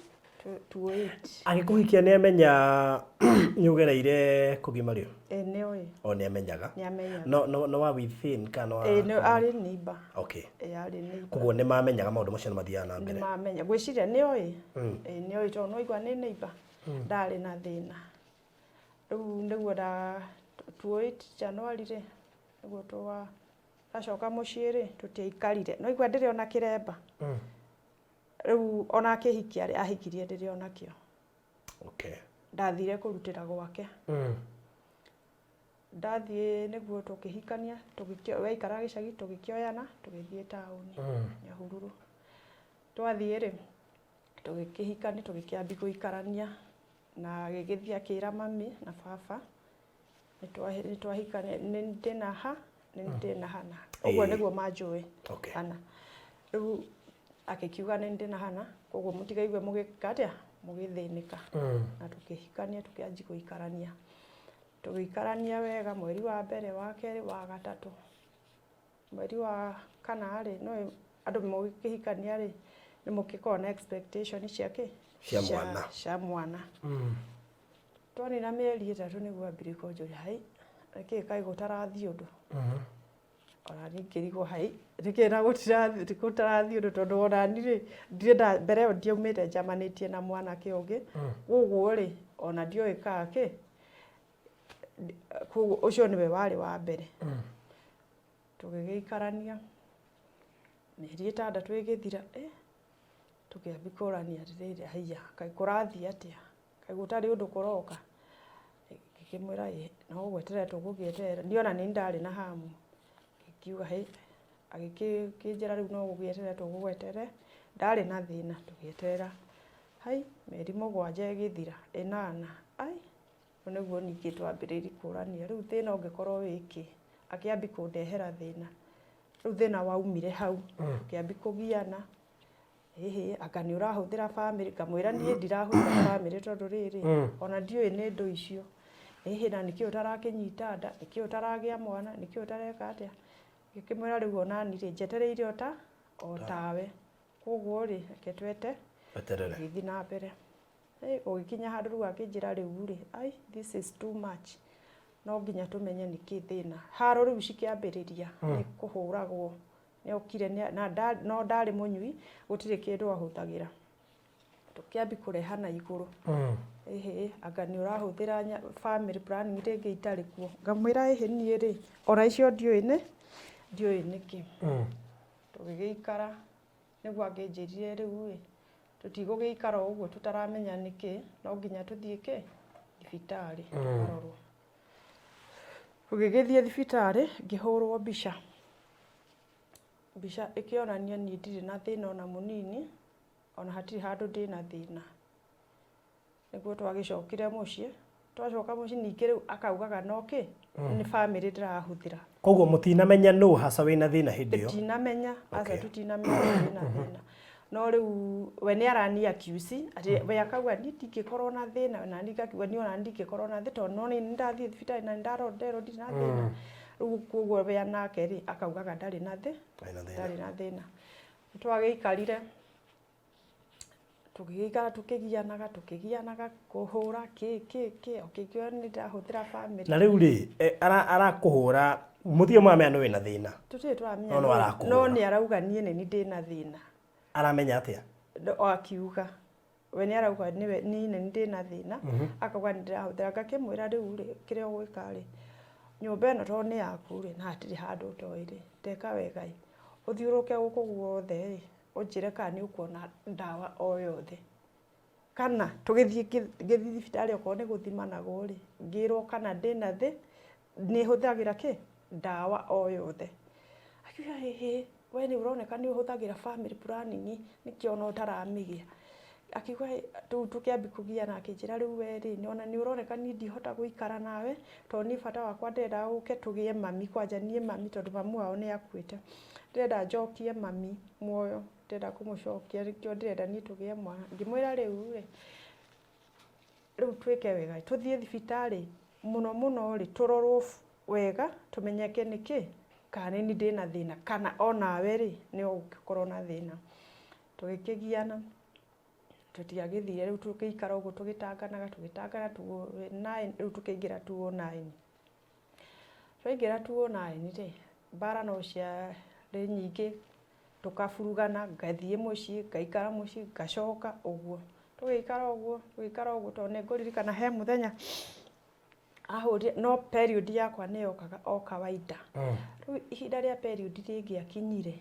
28. Agĩkũhikia nĩ amenya nĩ ũgereire kũgimario? Ĩ nĩ oĩ. O nĩ amenyaga? Nĩ amenyaga. No no no wa within kana wa? Ĩ nĩ arĩ neighbor. Okay. Ĩ arĩ neighbor. Koguo nĩ mamenyaga maũndũ macio nĩ mathiaga na mbere? Nĩ mamenya. Ngwĩciria nĩ oĩ. Ĩ nĩ oĩ tondũ nĩwaigua nĩ neighbor. Ndarĩ na thĩna. Rĩu nĩguo nda 28 January rĩ, nĩguo twa ndacoka mũciĩ rĩ, tũtiaikarire. Nĩwaigua ndĩrĩ ona kĩremba. Rĩu ona akĩhikia rĩ, ahikirie ndĩrĩ o nakĩo. Ndathire kũrutĩra gwake. Ndathiĩ nĩguo tũkĩhikania, we aikaraga gĩcagi, tũgĩkĩoyana, tũgĩthiĩ taũni Nyahururu. Twathiĩ rĩ, tũgĩkĩhikania, tũgĩkĩambia gũikarania, na agĩgĩthiĩ akĩra mami na baba nĩtwahikania, ndĩna ha, ndĩna Hannah. Ũguo nĩguo manjũĩ Hannah. Rĩu agĩkiuga nĩ ndĩna Hannah, koguo mũtikaigue mũgĩka atĩa, mũgĩthĩnĩka. Na tũkĩhikania tũkĩanjia gũikarania. Tũgĩikarania wega mweri wa mbere, wa kerĩ, wa gatatũ. Mweri wa kana rĩ, nĩũĩ andũ mũgĩkĩhikania rĩ, nĩ mũgĩkoragwo na expectation cia kĩ? Cia mwana. Cia mwana. Twanina mĩeri ĩtatũ nĩguo ambirie kũnjũria, hai, nĩkĩ kaĩ gũtarathiĩ ũndũ? Ona niĩ ngĩrigwo hai, nĩkĩ na gũtarathiĩ ũndũ tondũ ona niĩ rĩ, ndirĩ nda, mbere ĩyo ndiaumĩte njamanĩtie na mwanake ũngĩ, koguo rĩ, ona ndioĩ kana kĩ, koguo ũcio nĩwe warĩ wa mbere. Tũgĩgĩikarania, mĩeri ĩtandatũ ĩgĩthira, tũkĩambia kũrania atĩrĩrĩ, haiya, kaĩ kũrathiĩ atĩa? Kaĩ gũtarĩ ũndũ kũroka? Ngĩkĩmwĩra ĩ, no gweterera tũgũgĩeterera. Niĩ ona nĩ niĩ ndarĩ na hamu. Ngĩkiuga hĩ, agĩkĩnjĩra rĩu no gũgĩeterera tũgũgweterera. Ndarĩ na thĩna, tũgĩeterera. Hai, mĩeri 7 ĩgĩthira, 8, ai, Rĩu nĩguo ningĩ twambĩrĩirie kũrania, rĩu thĩna ũngĩkorwo wĩ kĩ? Akĩambia kũndehera thĩna. Rĩu thĩna waumire hau, tũkĩambia kũgiana, ĩhĩ, anga nĩ ũrahũthĩra bamĩrĩ, ngamwĩra niĩ ndirahũthĩra bamĩrĩ tondũ rĩrĩ, ona ndiũĩ nĩ ndũ icio. Ĩhĩ, na nĩkĩ ũtarakĩnyita nda, nĩkĩ ũtaragĩa mwana, nĩkĩ ũtareka atĩa. Ngĩkĩmwĩra rĩu onani rĩ, njetereire o ta, o tawe. Koguo rĩ, reke twete, Weterere. tũgĩthiĩ na mbere. Gũgĩkinya handũ rĩu akĩnjĩra rĩu rĩ, ai this is too much, no nginya tũmenye nĩkĩ thĩna. Haro rĩu cikĩambĩrĩria nĩ kũhũragwo, nĩ okire na no ndarĩ mũnyui, gũtirĩ kĩndũ ahũthagĩra. Tũkĩambia kũrehana igũrũ, ĩhĩ anga nĩ ũrahũthĩra family planning rĩngĩ itarĩ kuo. Ngamwĩra ĩhĩ niĩ rĩ, ona icio ndiũĩ nĩ, ndiũĩ nĩkĩ. Tũgĩgĩikara. Nĩguo angĩnjĩrire rĩu ĩ, tũtigũgĩikara o ũguo tũtaramenya nĩkĩ, no nginya tũthiĩ kĩ, thibitarĩ tũkarorwo. Tũgĩgĩthiĩ thibitarĩ, ngĩhũrwo mbica. Mbica ĩkĩonania niĩ ndirĩ na thĩna ona mũnini, ona hatirĩ handũ ndĩna thĩna. Nĩguo twagĩcokire mũciĩ, Twacoka mũciĩ ningĩ rĩu akaugaga no kĩ nĩ bamĩrĩ ndĩrahũthĩra. Koguo mũtinamenya nũ haca wĩna thĩna hĩndĩ ĩyo? Tinamenya aca. Tũtinamenya wĩna thĩna, no rĩu we nĩ arani accuse atĩ we akauga niĩ ndingĩkorwo na thĩna, na niĩ ngakiuga niĩ ona ndingĩkorwo na thĩna tondũ no nĩ ndathiĩ thibitarĩ na nĩ ndarorwo nderwo ndirĩ na thĩna. Rĩu koguo we nake rĩ akaugaga ndarĩ na thĩ Ndarĩ na thĩna. Ndarĩ na thĩna. Twagĩikarire tũgĩgĩikara tũkĩgianaga tũkĩgianaga, kũhũra kĩ kĩ kĩ, ũkĩigua nĩ ndĩrahũthĩra bamĩrĩ. Na rĩu rĩ arakũhũra mũtirĩ mũramenya nĩ wĩna thĩna? Tũtirĩ tũramenya. No no arakũhũra. No nĩ arauga niĩ nĩ niĩ ndĩna thĩna. Aramenya atĩa? O akiuga we nĩ arauga nĩwe niĩ nĩ niĩ ndĩna thĩna, akauga nĩ ndĩrahũthĩra. Ngakĩmwĩra rĩu rĩ, kĩrĩa ũgwĩka rĩ, nyũmba ĩno tondũ nĩ yaku rĩ, na hatirĩ handũ ũtoĩ rĩ, teka wega ĩ, ũthiũrũrũke gũkũ guothe ĩ, ũnjĩre kana nĩ ũkuona ndawa o yothe, kana tũgĩthiĩ ngĩthiĩ thibitarĩ okorwo nĩ gũthimanagwo rĩ, ngĩrwo kana ndĩna thĩ nĩ hũthagĩra kĩ ndawa o yothe. Akiuga, "Ĩhĩ, we nĩ ũroneka nĩ ũhũthagĩra family planning, nĩkĩo ona ũtaramĩgĩa." Akiuga rĩu tũkĩambia kũgiana, akĩnjĩra, "Rĩu we rĩ, ona nĩ ũroneka niĩ ndihota gũikara nawe, tondũ niĩ bata wakwa ndĩrenda ũke tũgĩe mami kwanja, niĩ mami, tondũ mamu wao nĩ akuĩte, ndĩrenda njokie mami muoyo, ndĩrenda kũmũcokia, nĩkĩo ndĩrenda niĩ tũgĩe mwana." Ngĩmwĩra, "Rĩu rĩ, rĩu twĩke wega, tũthiĩ thibitarĩ mũno mũno rĩ, tũrorwo wega, tũmenyeke nĩkĩ, kana nĩ niĩ ndĩna thĩna kana onawe rĩ nĩ ũgũkorwo na thĩna." Tũgĩkĩgiana, tũtiagĩthire. Rĩu tũgĩikara ũguo tũgĩtanganaga tũgĩtangana 209, rĩu tũkĩingĩra 209. Twaingĩra 209 rĩ, mbara no ciarĩ nyingĩ, tũkaburugana, ngathiĩ mũciĩ, ngaikara mũciĩ, ngacoka ũguo, tũgĩikara ũguo, tũgĩikara ũguo, tondũ nĩ ngũririkana he mũthenya ahũrire, no period yakwa nĩ yokaga o kawaida. Rĩu ihinda rĩa period rĩngĩakinyire,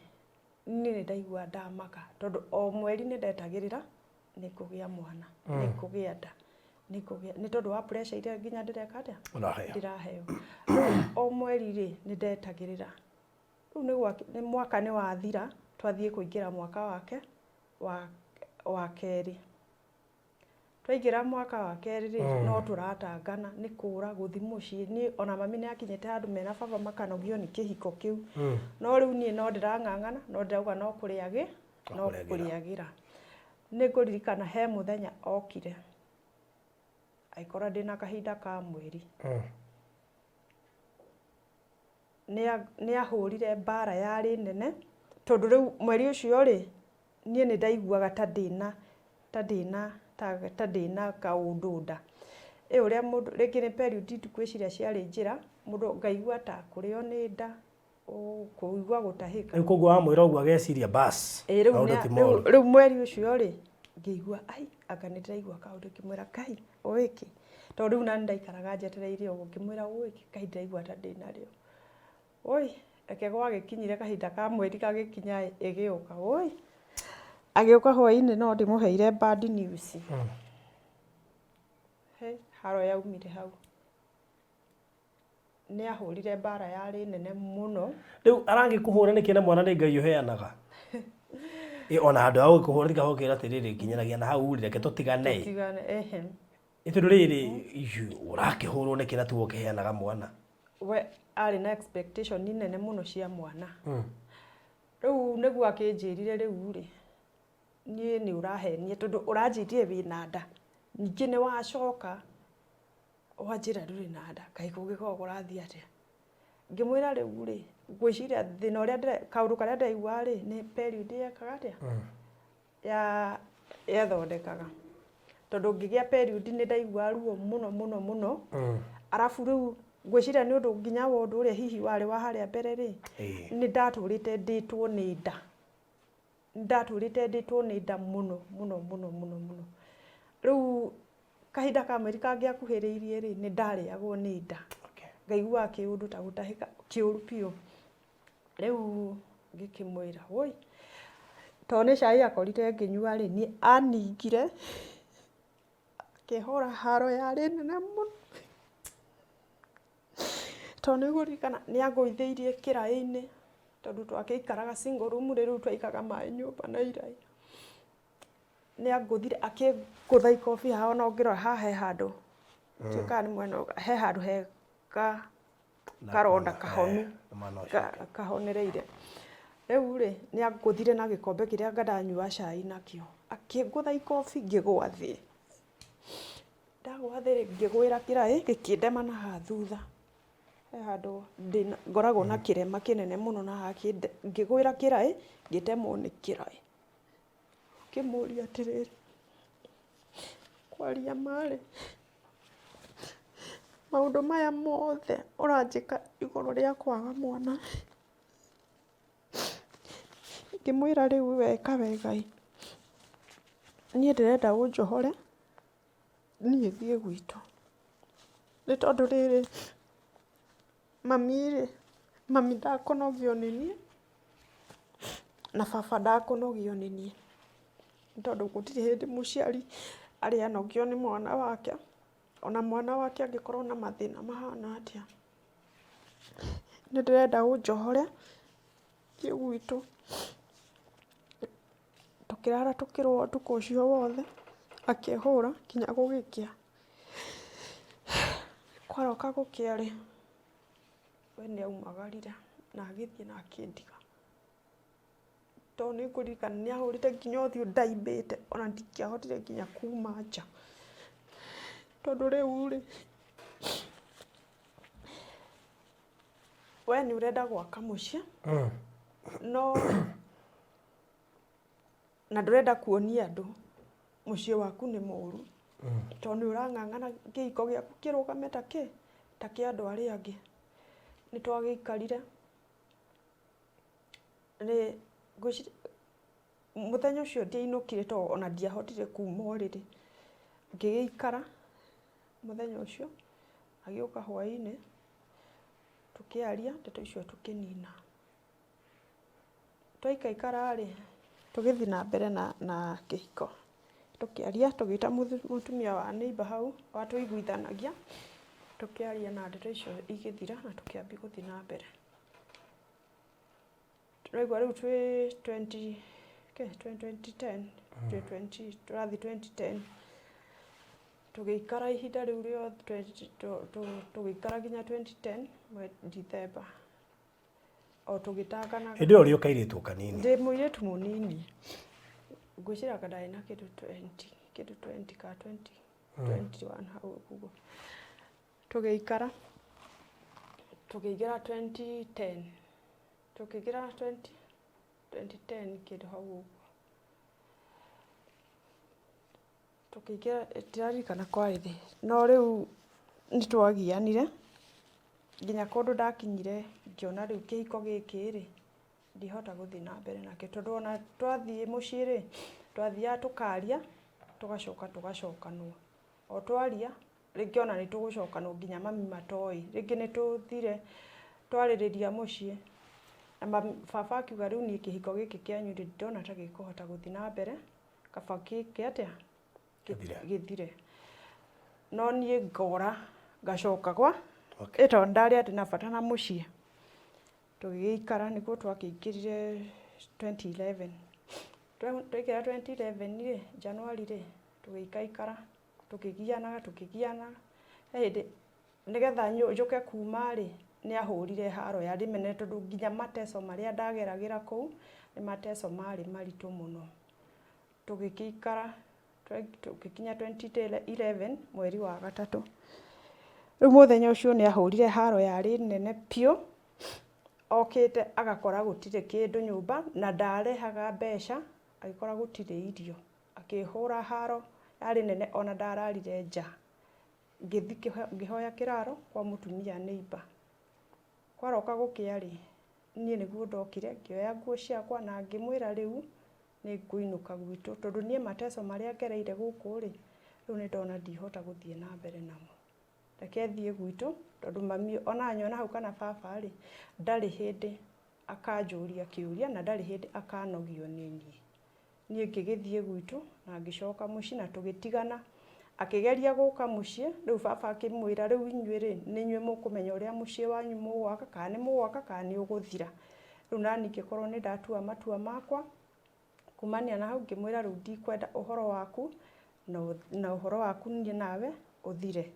niĩ nĩ ndaigua ndamaka, tondũ o mweri nĩ ndetagĩrĩra nĩ ngũgĩa mwana, nĩ ngũgĩa nda, nĩ ngũgĩa, nĩ tondũ wa pressure iria nginya ndĩreka atĩa? Ũraheo. Ndĩraheo. Rĩu o mweri rĩ, nĩ ndetagĩrĩra. Rĩu nĩ mwaka nĩ wathira, twathiĩ kũingĩra mwaka wake wa kerĩ. Twaingĩra mwaka wa kerĩ rĩ, no tũratangana nĩ kũra gũthi mũciĩ. Niĩ ona mami nĩ akinyĩte handũ mena baba makanogio nĩ kĩhiko kĩu, no rĩu niĩ no ndĩrang'ang'ana, no ndĩrauga no kũrĩagĩ no kũrĩagĩra. Kũrĩagĩra. Nĩ ngũririkana he mũthenya okire agĩkora ndĩna kahinda ka mweri. Nĩ ahũrire mbara yarĩ nene, tondũ rĩu mweri ũcio rĩ, niĩ nĩ ndaiguaga ta ndĩna kaũndũ nda ĩ, ũrĩa mũndũ rĩngĩ nĩ period, ngwĩciria ciarĩ njĩra mũndũ ngaigua ta kũrĩo nĩ nda, kũigua gũtahĩka. Rĩu koguo wamwĩra ũguo ageciria bas. Ĩ, rĩu maũndũ ti moru. Rĩu mweri ũcio rĩ, ngĩigua ai, anga nĩ ndĩraigua kaũndũ. Ngĩmwĩra, "Ngai ũĩkĩ," tondũ rĩu nani ndaikaraga njetereire ũguo. Ngĩmwĩra, "Ũĩkĩ, Ngai, ndĩraigua ta ndĩnarĩo. Oi, reke." Gwagĩkinyire kahinda ka mweri gagĩkinya, ĩgĩũka, oi, agĩũka hwaĩ-inĩ, no ndĩmũheire bad news. He haro yaumire hau, nĩ ahũrire mbara yarĩ nene mũno. Rĩu aragĩkũhũra nĩkĩ na mwana nĩ Ngai ũheanaga? Ĩ, ona handũ ha gũgĩkũhũra tiga gũkĩra atĩrĩrĩ, nginyanagia na hau rĩ, reke tũtigane. Tũtigane, ehe. Ĩ, tondũ rĩrĩ ũrakĩhũrwo nĩkĩ na tiwe ũkĩheanaga mwana? We arĩ na expectation nene mũno cia mwana. Rĩu nĩguo akĩnjĩrire, "Rĩu rĩ, niĩ nĩ ũrahenia, tondũ ũranjĩrire wĩna nda, ningĩ nĩ wacoka wanjĩra ndũrĩ na nda, kaĩ kũngĩkorwo kũrathiĩ atĩa?" Ngĩmwĩra, "Rĩu rĩ, ngwĩciria thĩna ũrĩa kaũndũ karĩa ndĩraigua rĩ, nĩ period yekaga atĩa, ya yethondekaga, tondũ ngĩgĩa period nĩ ndaigua ruo mũno mũno mũno. Arabu rĩu ngwĩciria nĩ ũndũ nginya wa ũndũ ũrĩa hihi warĩ wa harĩa mbere rĩ, nĩ ndatũrĩte ndĩtwo nĩ nda, nĩ ndatũrĩte ndĩtwo nĩ nda mũno mũno mũno mũno mũno. Rĩu kahinda ka mweri kangĩakuhĩrĩirie rĩ, nĩ ndarĩagwo nĩ nda, ngaiguaga kĩũndũ ta gũtahĩka kĩũru biũ. Rĩu ngĩkĩmwĩra, woi, tondũ nĩ cai akorire ngĩnyua rĩ, niĩ aningire akĩhũra haro yarĩ nene mũno, tondũ nĩ ngũririkana nĩ angũithĩirie kĩraĩ-inĩ, tondũ twakĩikaraga single room rĩ, rĩu twaigaga maĩ nyũmba na iraĩ. Nĩ angũthire, akĩngũtha ikobi haha, ona ũngĩrora haha he handũ. Ndiũĩ kana nĩ mwena he handũ he ka karonda kahonu kahonereire. Rĩu rĩ, nĩ angũthire na gĩkombe kĩrĩa anga ndanyua cai nakĩo, akĩngũtha ikobi ngĩgwa thĩ. Ndagwa thĩ rĩ, ngĩgwĩra kĩraĩ gĩkĩndema na haha thutha. He handũ ngoragwo na kĩrema kĩnene mũno na haha ngĩgwĩra kĩraĩ, ngĩtemwo nĩ kĩraĩ. Ngĩmũria atĩrĩrĩ, kwaria ma rĩ, maũndũ maya mothe ũranjĩka igũrũ rĩa kwaga mwana. Ngĩmwĩra rĩu weka wega ĩ, niĩ ndĩrenda ũnjohore niĩ thiĩ gwitũ. Nĩ tondũ rĩrĩ, mami rĩ, mami ndakũnogio nĩ niĩ na baba ndakũnogio nĩ niĩ. Nĩ tondũ gũtirĩ hĩndĩ mũciari arĩ anogio nĩ mwana wake, ona mwana wake angĩkorwo na mathĩna mahana atĩa. Nĩ ndĩrenda ũnjohore thiĩ gwitũ. Tũkĩrara tũkĩrũa ũtukũ ũcio wothe, akĩhũra nginya gũgĩkĩa. Kwaroka gũkĩa rĩ, we nĩ aumagarire na agĩthiĩ na akĩndiga. Tondũ nĩ ngũririkana nĩ ahũrĩte nginya ũthiũ ndaimbĩte ona ndingĩahotire nginya kuma nja. Tondũ rĩu rĩ, we nĩ ũrenda gwaka mũciĩ no na ndũrenda kuonia andũ mũciĩ waku nĩ mũru, tondũ nĩ ũrang'ang'ana kĩhiko gĩaku kĩrũgame ta kĩ ta kĩa andũ arĩa angĩ. Nĩ twagĩikarire nĩ ngwĩciria mũthenya ũcio ndiainũkire tondũ ona ndiahotire kuma ũrĩrĩ. Ngĩgĩikara mũthenya ũcio, agĩũka hwainĩ, tũkĩaria ndeto icio tũkĩnina. Twaikaikara rĩ, tũgĩthiĩ na mbere na kĩhiko. Tũkĩaria, tũgĩta mũtumia wa neighbour hau watũiguithanagia, tũkĩaria na ndeto icio igĩthira na tũkĩambia gũthiĩ na mbere. Tũraigua rĩu twĩ 20 kĩ 2010, twĩ 20 tũrathiĩ 2010, tũgĩikara ihinda rĩu rĩothe, tũgĩikara nginya 2010 December, o tũgĩtanganaga. Hĩndĩ ĩyo ũrĩ o kairĩtu o kanini? Ndĩ mũirĩtu mũnini, ngwĩciria anga ndarĩ na kĩndũ 20, kĩndũ 20 ka 20, 21 hau ũguo. Tũgĩikara, tũkĩingĩra 2010, tũkĩingĩra 20, 2010 kĩndũ hau ũguo. Tũkĩingĩra, ndiraririkana kwarĩ rĩ, no rĩu nĩ twagianire, nginya kũndũ ndakinyire ngĩona rĩu kĩhiko gĩkĩ rĩ, ndihota gũthiĩ na mbere nakĩo. Tondũ ona twathiĩ mũciĩ rĩ, twathiaga tũkaria, tũgacoka tũgacokanwo. O twaria, rĩngĩ ona nĩ tũgũcokanwo nginya mami matoĩ. Rĩngĩ nĩ tũthire twarĩrĩria mũciĩ, na baba akiuga rĩu niĩ kĩhiko gĩkĩ kĩanyu rĩ, ndirona ta gĩkũhota gũthiĩ na mbere, kaba gĩke atĩa? Gĩthire. No niĩ ngora, ngacoka gwa, ĩ tondũ ndarĩ atĩ na bata na mũciĩ. Tũgĩgĩikara nĩguo twakĩingĩrire 2011. Twaingĩra 2011 rĩ, January rĩ, tũgĩikaikara, tũkĩgianaga, tũkĩgianaga. He hĩndĩ nĩgetha njũke kuma rĩ, nĩ ahũrire haro yarĩ nene tondũ nginya mateso marĩa ndageragĩra kũu, nĩ mateso marĩ maritũ mũno. Tũgĩgĩikara tũgĩkinya 2011 mweri wa gatatũ. Rĩu mũthenya ũcio nĩ ahũrire haro yarĩ nene biũ, okĩte agakora gũtirĩ kĩndũ nyũmba na ndarehaga mbeca, agĩkora gũtirĩ irio. Akĩhũra haro yarĩ nene ona ndararire nja. Ngĩthiĩ ngĩhoya kĩraro kwa mũtumia neighbour. Kwaroka gũkĩa rĩ, niĩ nĩguo ndokire ngĩoya nguo ciakwa na ngĩmwĩra rĩu nĩ ngũinũka gwitũ tondũ niĩ mateso marĩa ngereire gũkũ rĩ, rĩu nĩ ndona ndihota gũthiĩ na mbere namo. Reke thiĩ gwitũ tondũ mami ona anyona hau kana baba rĩ, ndarĩ hĩndĩ akanjũria kĩũria na ndarĩ hĩndĩ akanogio nĩ niĩ. Niĩ ngĩgĩthiĩ gwitũ na ngĩcoka mũciĩ na tũgĩtigana. Akĩgeria gũka mũciĩ, rĩu baba akĩmwĩra rĩu inyuĩ rĩ, nĩ inyuĩ mũkũmenya ũrĩa mũciĩ wanyu mũgwaka, kana nĩ mũgwaka kana nĩ ũgũthira. Rĩu nani ngĩkorwo nĩ ndatua matua makwa, kumania na hau ngĩmwĩra rĩu ndikwenda ũhoro waku na ũhoro waku niĩ nawe ũthire.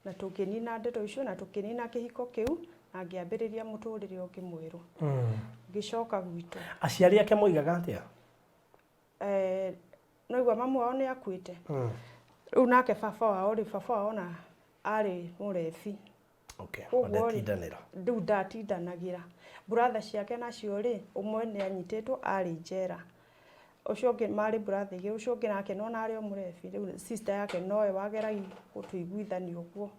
Na tũkĩnina ndeto icio na tũkĩnina kĩhiko kĩu na ngĩambĩrĩria mũtũrĩre ũngĩ mwerũ. Ngĩcoka gwitũ. Aciari ake moigaga atĩa? Eh, noigua mamu wao nĩ akuĩte. Rĩu nake baba wao rĩ, baba wao ona arĩ mũrebi. Okay. Koguo rĩ, Ndetindanĩra. Rĩu ndatindanagĩra. Brother ciake nacio rĩ, ũmwe nĩ anyitĩtwo arĩ njera. Ũcio ũngĩ marĩ brother igĩrĩ, ũcio ũngĩ nake nona arĩ o mũrebi. Rĩu sister yake nowe wageragia gũtũiguithania ũguo.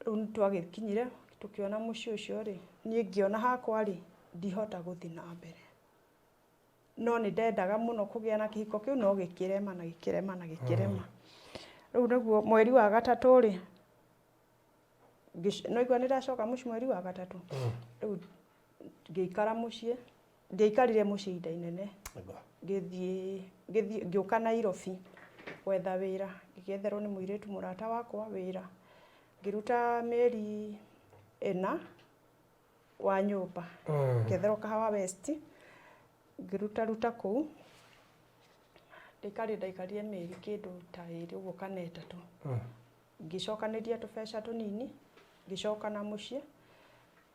Rĩu nĩ twagĩkinyire tũkĩona mũciĩ ũcio rĩ, niĩ ngĩona hakwa rĩ, ndihota gũthiĩ na mbere. No nĩ ndendaga mũno kũgĩa na kĩhiko kĩu no gĩkĩrema na gĩkĩrema na gĩkĩrema. Rĩu nĩguo mweri wa gatatũ rĩ, no igua nĩ ndacoka mũciĩ mweri wa gatatũ. Rĩu ngĩikara mũciĩ, ndiaikarire mũciĩ ihinda inene. Ngĩthiĩ ngĩthiĩ ngĩũka Nairobi gwetha wĩra, ngĩgĩetherwo nĩ mũirĩtu mũrata wakwa wĩra. Ngĩruta mĩeri 4 wa nyũmba. Ngĩetherwo Kahawa West, ngĩruta ruta kũu. Ndaikarire ndaikarire mĩeri kĩndũ ta 2 ũguo kana 3. Ngĩcokanĩria tũbeca tũnini, ngĩcoka na mũciĩ,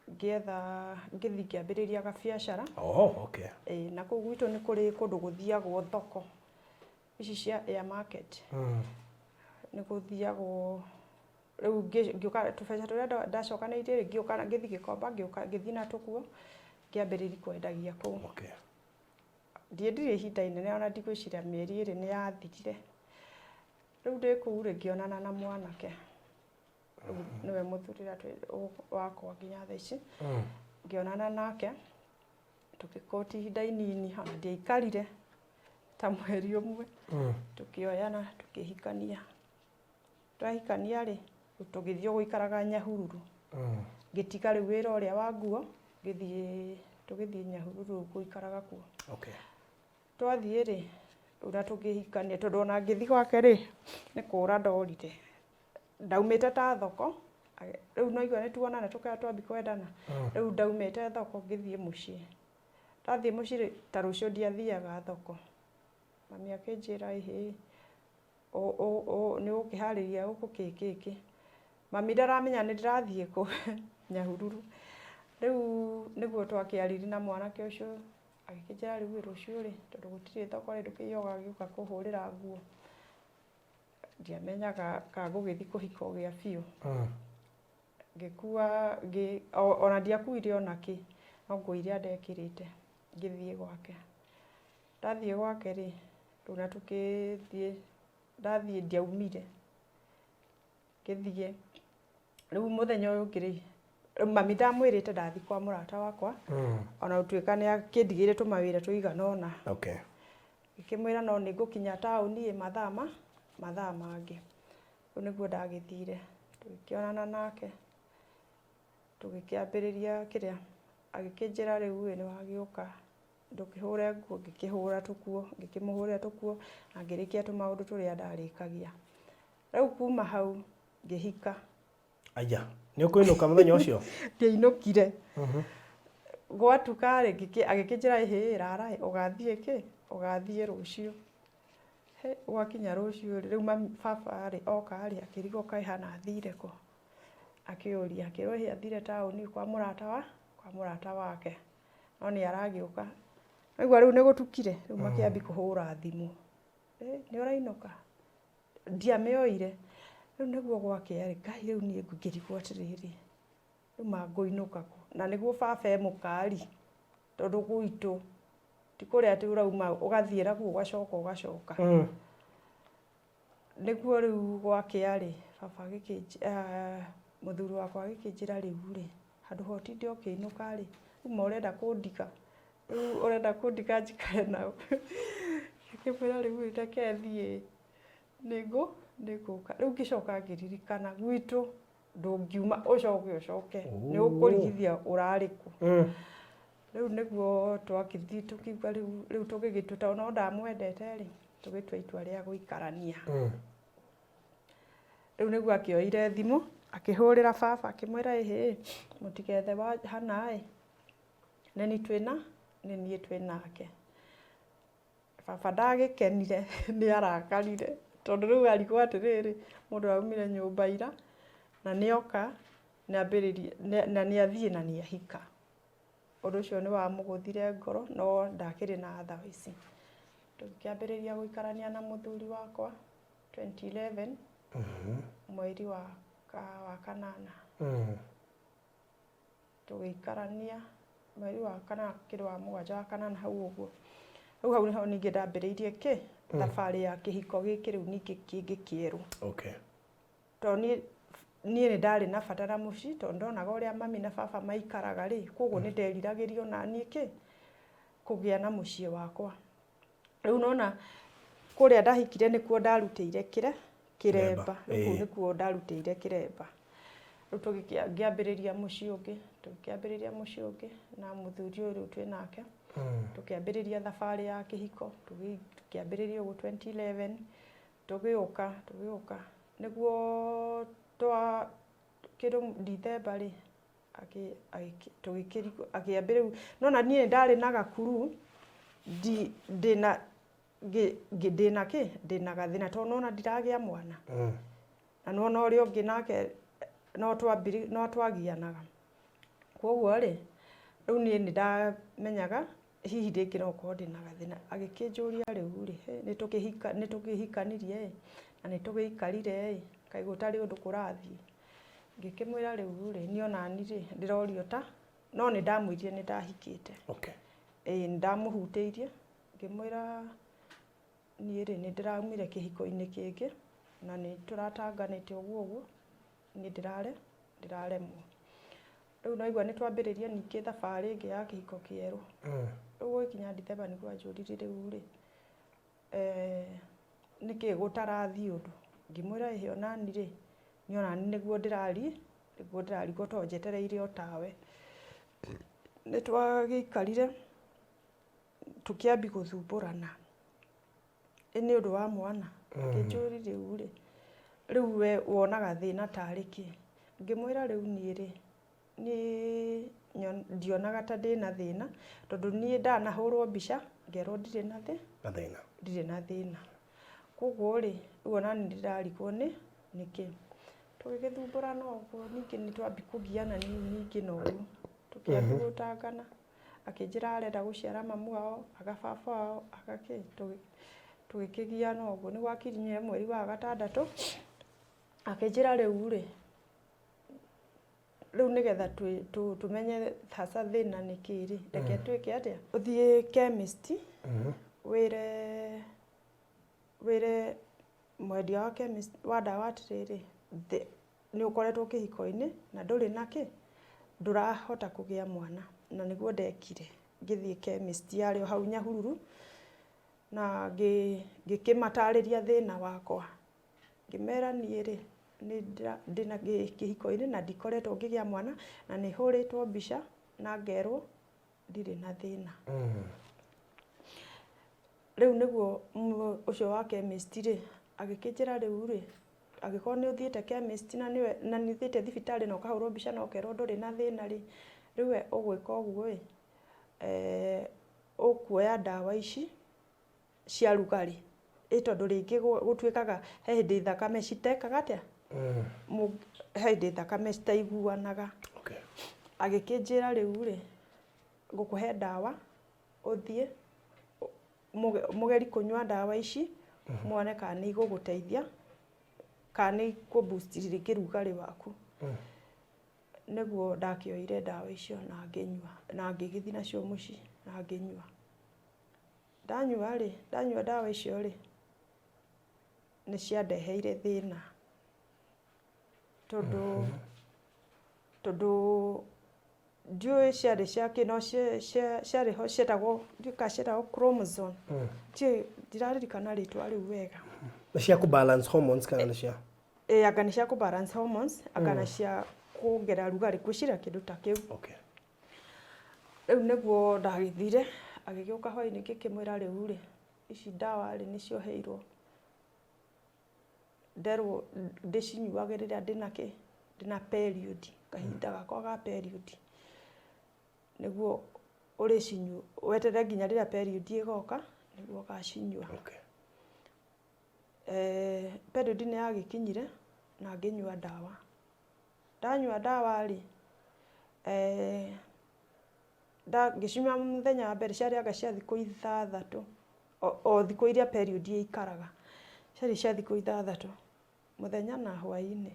ngĩetha ngĩthiĩ ngĩambĩrĩria gabiacara. Oh, okay. Ĩĩ, na kũu gwitũ nĩ kũrĩ kũndũ gũthiagwo thoko ici cia air market. Nĩ gũthiagwo rĩu ngĩũka tũbeca tũrĩa ndacokanĩirie rĩ, ngĩũka ngĩthiĩ Gĩkomba, ngĩũka ngĩthiĩ na tũkuo ngĩambĩrĩria kwendagia kũu. Ndiendirie ihinda inene ona ndigwĩciria mĩeri 2 nĩ yathirire. Rĩu ndĩ kũu rĩ, ngĩonana na mwanake. Rĩu nĩwe mũthuri ũrĩa wakwa nginya thaa ici. Ngĩonana nake, tũgĩkũti ihinda inini, ona ndiaikarire ta mweri 1. Tũkĩoyana, tũkĩhikania. Twahikania rĩ, tũgĩthiĩ gũikaraga Nyahururu. Ngĩtiga rĩu wĩra ũrĩa wa nguo, ngĩthiĩ tũgĩthiĩ Nyahururu gũikaraga kuo. Twathiĩ rĩ, rĩu na tũkĩhikania tondũ ona ngĩthiĩ gwake rĩ, nĩ kũra ndorire. Ndaumĩte ta thoko, rĩu no igua nĩ tuonana tũkaya twambi kwendana. Rĩu ndaumĩte thoko ngĩthiĩ mũciĩ. Ndathiĩ mũciĩ rĩ, ta rũciũ ndiathiaga thoko. Mami akĩnjĩra ĩhĩ, nĩ ũgũkĩharĩria gũkũ kĩ kĩ kĩ. Mami ndaramenya nĩ ndĩrathiĩ kũ Nyahururu. Rĩu nĩguo twakĩaririe na mwanake ũcio, agĩkĩnjĩra rĩu rũciũ rĩ, tondũ gũtirĩ thoko rĩ, ndũkĩiye ũgagĩũka kũhũrĩra nguo. Ndiamenyaga kana ngũgĩthiĩ kũhika ũgĩa biũ. Ngĩkua, ona ndiakuire ona kĩ, no nguo iria ndekĩrĩte, ngĩthiĩ gwake. Ndathiĩ gwake rĩ, rĩu na tũkĩthiĩ, ndathiĩ ndiaumire. Ngĩthiĩ, rĩu mũthenya ũyũ ũngĩ rĩ, rĩu mami ndamwĩrĩte ndathiĩ kwa mũrata wakwa, ona gũtuĩka nĩ akĩndigĩire tũmawĩra tũigana ũna. Ngĩkĩmwĩra no nĩ ngũkinya taũni ĩ mathaa mangĩ. Rĩu nĩguo ndagĩthire, tũgĩkĩonana nake, tũgĩkĩambĩrĩria kĩrĩa, agĩkĩnjĩra rĩu ĩ nĩ wagĩũka ndũkĩhũre nguo, ngĩkĩhũra tũkuo, ngĩkĩmũhũrĩra tũkuo na ngĩrĩkia tũmaũndũ tũrĩa ndarĩkagia. Rĩu kuma hau ngĩhika. Aya, nĩ ũkũinũka mũthenya ũcio? Ndiainũkire. Gwatuka rĩ, agĩkĩnjĩra ĩhĩ rara ĩ, ũgathiĩ kĩ? Ũgathiĩ rũciũ. He, gwakinya rũciũ rĩ, rĩu mami, baba rĩ, oka rĩ, akĩrigwo kaĩ hana athire kũ? Akĩũria, akĩrwo ĩhĩ athire taũni kwa mũrata wa, kwa mũrata wake. No nĩ aragĩũka. Waigua rĩu nĩ gũtukire, rĩu makĩambi kũhũra thimũ. Nĩ ũrainũka? Ndiamĩoire. Rĩu nĩguo gwakĩa rĩ, Ngai rĩu niĩ ngĩrigwo atĩrĩrĩ, rĩu ma ngũinũka kũ? Na nĩguo baba e mũkari, tondũ gwitũ ti kũrĩa atĩ ũrauma ũgathiĩ nakuo ũgacoka ũgacoka. Nĩguo rĩu gwakĩa rĩ, baba mũthuri wakwa agĩkĩnjĩra rĩu rĩ, handũ ha ũtinde ũkĩinũka rĩ, rĩu ma ũrenda kũndiga, rĩu ũrenda kũndiga njikare nao. Ngĩkĩmwĩra rĩu reke thiĩ, nĩngũka. Rĩu ngĩcoka ngĩririkana gwitũ ndũngiuma ũcoke ũcoke, nĩ ũkũrigithia ũrarĩ kũ. Rĩu nĩguo twakĩthiĩ tũkiuga rĩu tũgĩgĩtua, tondũ no ndamwendete rĩ, tũgĩtua itua rĩa gũikarania. Rĩu nĩguo akĩoire thimũ, akĩhũrĩra baba, akĩmwĩra ĩhĩ, mũtigethe wa hana ĩ, nĩ twĩna, nĩ niĩ twĩnake. Baba ndagĩkenire, nĩ arakarire, tondũ rĩu arigwo atĩrĩrĩ, mũndũ araumire nyũmba ira, Na nĩoka nĩambĩrĩrie na nĩathiĩ na nĩahika. Ũndũ ũcio nĩ wamũgũthire ngoro no ndakĩrĩ na otherwise. Tũgĩkĩambĩrĩria gũikarania na mũthuri wakwa 2011 mweri wa kanana. Tũgĩikarania mweri wa kanana kĩndũ wa mũgwanja wa kanana hau ũguo. Rĩu hau nĩho ningĩ ndambĩrĩirie kĩ thabarĩ ya kĩhiko gĩkĩ rĩu ningĩ kĩngĩ kĩerũ. Tondũ niĩ nĩ ndarĩ na bata na mũciĩ tondũ ndonaga ũrĩa mami na baba maikaraga rĩ, koguo nĩ nderiragĩria ona niĩ kĩ kũgĩa na mũciĩ wakwa. Rĩu nona kũrĩa ndahikire nĩkuo ndarutĩire kĩremba, rĩu kũu nĩkuo ndarutĩire kĩremba. Rĩu ngĩambĩrĩria mũciĩ ũngĩ, tũkĩambĩrĩria mũciĩ ũngĩ na mũthuri ũyũ rĩu twĩ nake. Tũkĩambĩrĩria thabarĩ ya kĩhiko, tũkĩambĩrĩria ũguo 2011, tũgĩũka tũgĩũka nĩguo twa kĩndũ Dithemba rĩ, akĩambĩrĩria rĩu nona niĩ nĩ ndarĩ na gakuru ndĩna ndĩna kĩ ndĩna gathĩna tondũ nona ndiragĩa mwana. Na nona ũrĩa ũngĩ nake no twagianaga. Koguo rĩ, rĩu niĩ nĩ ndamenyaga hihi rĩngĩ no gũkorwo ndĩna gathĩna. Agĩkĩnjũria rĩu rĩ, nĩ tũkĩhikanirie ĩ, na nĩ tũgĩikarire ĩ, kaĩ gũtarĩ ũndũ kũrathiĩ. Ngĩkĩmwĩra rĩu rĩ, niĩ onani rĩ, ndĩrorio ta, no nĩ ndamwĩrire nĩ ndahikĩte. Ĩĩ nĩ ndamũhutĩirie, ngĩmwĩra niĩ rĩ, nĩ ndĩraumire kĩhiko-inĩ kĩngĩ, na nĩ tũratanganĩte ũguo ũguo, niĩ ndĩraremwo. Rĩu naigua nĩ twambĩrĩria ningĩ thabarĩ ĩngĩ ya kĩhiko kĩerũ. Rĩu gũgĩkinya Dithemba nĩguo anjũririe rĩu rĩ, nĩkĩ gũtarathiĩ ũndũ? Ngĩmwĩra ĩhĩ onani rĩ, niĩ onani nĩguo ndĩrarigwo tondũ njetereire o tawe. Nĩ twagĩikarire tũkĩambia gũthumbũrana ĩ nĩ ũndũ wa mwana. Akĩnjũria rĩu rĩ, rĩu we wonaga thĩna tarĩ kĩ? Ngĩmwĩra rĩu niĩ rĩ, niĩ ndionaga ta ndĩna thĩna tondũ niĩ ndanahũrwo mbica ngerwo ndirĩ na thĩna. Ndirĩ na thĩna. Koguo rĩ, rĩu ona niĩ ndĩrarigwo nĩ nĩkĩ. Tũgĩgĩthumbũrana ũguo ningĩ nĩ twambia kũgiana ningĩ na ũyũ. Tũkĩambia gũtangana. Akĩnjĩra arenda gũciara mamu wao, aga baba wao, aga kĩ, tũgĩkĩgiana ũguo. Nĩ gwakinyire mweri wa gatandatũ, akĩnjĩra rĩu rĩ, rĩu nĩgetha tũmenye hasa thĩna nĩ kĩ rĩ, reke twĩke atĩa? Ũthiĩ chemist, wĩre mwendia wa chemist wa ndawa atĩrĩrĩ, nĩ ũkoretwo kĩhiko-inĩ na ndũrĩ na kĩ, ndũrahota kũgĩa mwana. Na nĩguo ndekire, ngĩthiĩ chemist yarĩ o hau Nyahururu, na ngĩkĩmatarĩria thĩna wakwa. Ngĩmera niĩ rĩ, ndĩna kĩhiko-inĩ na ndikoretwo ngĩgĩa mwana, na nĩ hũrĩtwo mbica na ngerwo ndirĩ na thĩna. Rĩu nĩguo ũcio wa chemist rĩ, agĩkĩnjĩra rĩu rĩ, angĩkorwo nĩ ũthiĩte chemist na nĩ ũthiĩte thibitarĩ na ũkahũrwo mbica na ũkerwo ndũrĩ na thĩna rĩ, rĩu we ũgwĩka ũguo ĩ, ũkuoya ndawa ici cia rugarĩ. Ĩ tondũ rĩngĩ gũtuĩkaga he hĩndĩ thakame citekaga atĩa? He hĩndĩ thakame citaiguanaga. Agĩkĩnjĩra rĩu rĩ, ngũkũhe ndawa, ũthiĩ mũgeri kũnyua ndawa ici, muone kana nĩ igũgũteithia, kana nĩ ikũ boost rĩngĩ rugarĩ waku. Nĩguo ndakĩoire ndawa icio na ngĩnyua, na ngĩgĩthiĩ nacio mũciĩ na ngĩnyua. Ndanyua rĩ, ndanyua ndawa icio rĩ, nĩ ciandeheire thĩna. Tondũ ndiũĩ ciarĩ cia kĩ, no ciarĩ ho cietagwo, ndiũĩ kana cietagwo chromosome. Ndiũĩ, ndiraririkana rĩtwa rĩu wega. Nĩ cia kũ balance hormones kana nĩ cia? Ĩ, anga nĩ cia kũ balance hormones, anga na cia kuongerera rugarĩ, ngwĩciria kĩndũ ta kĩu. Rĩu nĩguo ndagĩthire, agĩgĩũka hwainĩ ngĩkĩmwĩra rĩu rĩ, ici ndawa rĩ nĩcio heirwo. Nderwo ndĩcinyuage rĩrĩa ndĩna kĩ, ndĩna period, kahinda gakwa ga period. Nĩguo ũrĩcinyua, weterere nginya rĩrĩa period ĩgoka, nĩguo ũgacinyua. Period nĩ yagĩkinyire na ngĩnyua ndawa. Ndanyua ndawa rĩ, ngĩcinyua mũthenya wa mbere ciarĩ anga cia thikũ 6, o thikũ iria period ĩikaraga, ciarĩ cia thikũ 6, mũthenya na hwaĩ-inĩ.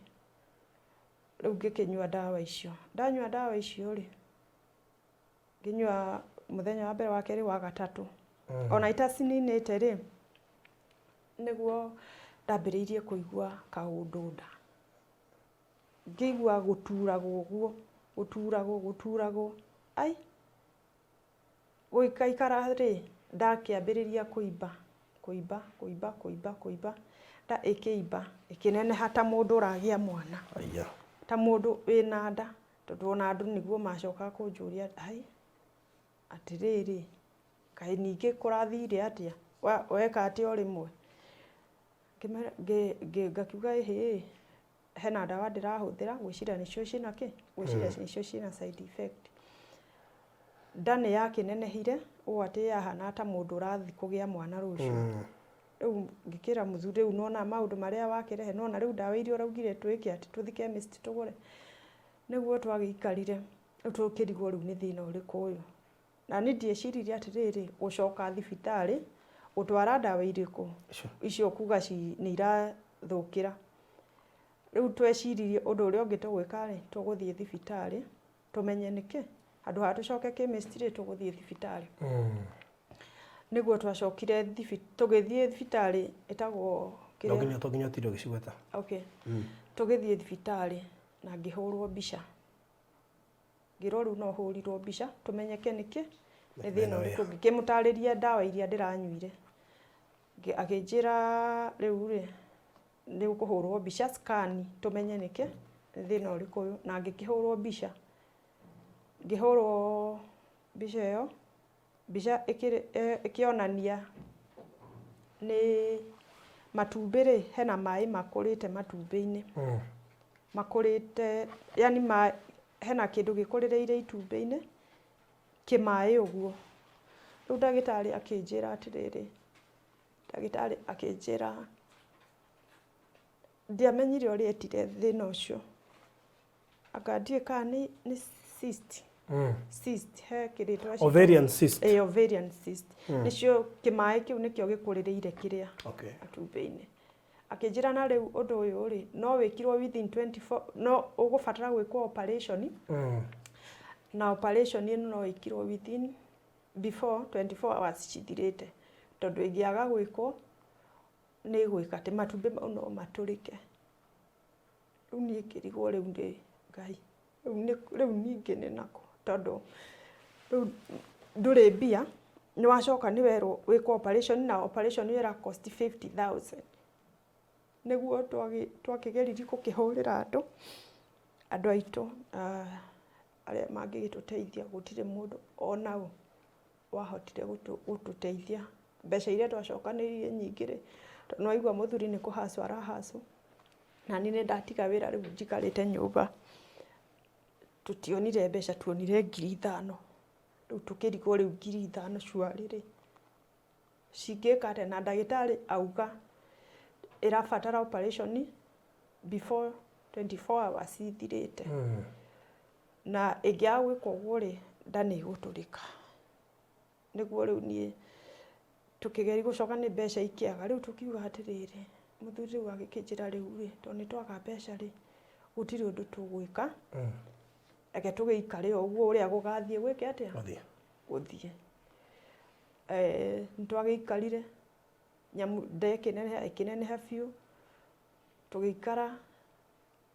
Rĩu ngĩkĩnyua ndawa icio. Ndanyua ndawa icio rĩ, ngĩnyua mũthenya wa mbere, wa kerĩ, wa gatatũ. Ona itacininĩte rĩ, nĩguo ndambĩrĩirie kũigua kaũndũ nda. Ngĩigua gũturagwo ũguo, gũturagwo, gũturagwo, ai, gũikaikara rĩ, ndakĩambĩrĩria kũimba, kũimba, kũimba, kũimba, kũimba, nda ĩkĩimba, ĩkĩneneha ta mũndũ ũragĩa mwana. Aya. Ta mũndũ wĩna nda, tondũ ona andũ nĩguo macokaga kũnjũria, ai, atĩrĩrĩ, kaĩ ningĩ kũrathire atĩa, weka atĩa o rĩmwe? Ngakiuga ĩhĩ, hena ndawa ndĩrahũthĩra, ngwĩciria nĩcio ciĩna kĩ, ngwĩciria nĩcio ciĩna side effect. Nda nĩ yakĩnenehire ũũ atĩ yahana ta mũndũ ũrathiĩ kũgĩa mwana rũciũ. Rĩu ngĩkĩra mũthuri, rĩu nĩwona maũndũ marĩa wakĩrehe, nĩwona rĩu ndawa iria ũraugire twĩke atĩ tũthiĩ chemist tũgũre. Nĩguo twagĩikarire, rĩu tũkĩrigwo rĩu nĩ thĩna ũrĩkũ ũyũ. Na niĩ ndieciririe atĩrĩrĩ, gũcoka thibitarĩ, gũtwara ndawa irĩkũ, icio kuga nĩ irathũkĩra. Rĩu tweciririe ũndũ ũrĩa ũngĩ tũgwĩka rĩ, tũgũthiĩ thibitarĩ, tũmenye nĩkĩ. Handũ ha tũcoke chemist rĩ, tũgũthiĩ thibitarĩ. Nĩguo twacokire tũgĩthiĩ thibitarĩ ĩtagwo No nginya to nginya ũtinde ũgĩcigweta. Okay. Tũgĩthiĩ thibitarĩ na ngĩhũrwo mbica. Ngĩrwo rĩu no hũrirwo mbica tũmenyeke nĩkĩ, nĩ thĩna ũrĩkũ. Ngĩkĩmũtarĩria ndawa iria ndĩranyuire. Akĩnjĩra rĩu rĩ, nĩ ũkũhũrwo mbica scan tũmenye nĩkĩ, nĩ thĩna ũrĩkũ ũyũ. Na ngĩkĩhũrwo mbica. Ngĩhũrwo mbica ĩyo, mbica ĩkĩonania nĩ matumbĩ rĩ, hena maĩ makũrĩte matumbĩ-inĩ. Makũrĩte, yani hena kĩndũ gĩkũrĩrĩire itumbĩ-inĩ, kĩmaĩ ũguo. Rĩu ndagĩtarĩ akĩnjĩra atĩrĩrĩ, ndagĩtarĩ akĩnjĩra, ndiamenyire ũrĩa etire thĩna ũcio. Anga ndiũĩ kana nĩ cyst. Cyst, he kĩrĩtwa Ovarian cyst. Ĩĩ, ovarian cyst. Nĩcio kĩmaĩ kĩu nĩkĩo gĩkũrĩrĩire kĩrĩa matumbĩ-inĩ. Akĩnjĩra na rĩu ũndũ ũyũ rĩ, no wĩkirwo within 24, no ũgũbatara gwĩkwo operation. Na operation ĩno no ĩkirwo within before 24 hours cithirĩte. Tondũ ĩngĩaga gwĩkwo, nĩ ĩgwĩka atĩ matumbĩ mau no matũrĩke. Rĩu niĩ ngĩrigwo rĩu nĩ Ngai, rĩu ningĩ nĩ nakũ, tondũ rĩu ndũrĩ mbia, nĩ wacoka nĩ werwo wĩkwo operation na operation ĩyo ĩra cost 50,000. Nĩguo twakĩgeririe gũkĩhũrĩra andũ, andũ aitũ arĩa mangĩgĩtũteithia, gũtirĩ mũndũ ona ũ wahotire gũtũteithia. Mbeca iria twacokanĩrĩirie nyingĩ rĩ, tondũ nĩ waigua mũthuri nĩ kũhacwo arahacwo, na niĩ nĩ ndatiga wĩra rĩu njikarĩte nyũmba, tũtionire mbeca, tuonire 5,000. Rĩu tũkĩrigwo rĩu 5,000 cuarĩ rĩ, cingĩka atĩa? Na ndagĩtarĩ auga ĩrabatara operation before 24 hours ithirĩte. Na ĩngĩaga gwĩkwo ũguo rĩ, nda nĩ ĩgũtũrĩka. Nĩguo rĩu niĩ tũkĩgeria gũcoka nĩ mbeca ikĩaga, rĩu tũkiuga atĩrĩrĩ, mũthuri rĩu agĩkĩnjĩra rĩu rĩ, tondũ nĩ twaga mbeca rĩ, gũtirĩ ũndũ tũgwĩka, reke tũgĩikare o ũguo ũrĩa gũgathiĩ gwĩke atĩa? Gũthiĩ. Nĩ twagĩikarire, nyamũ nda ĩkĩneneha ĩkĩneneha biũ, tũgĩikara,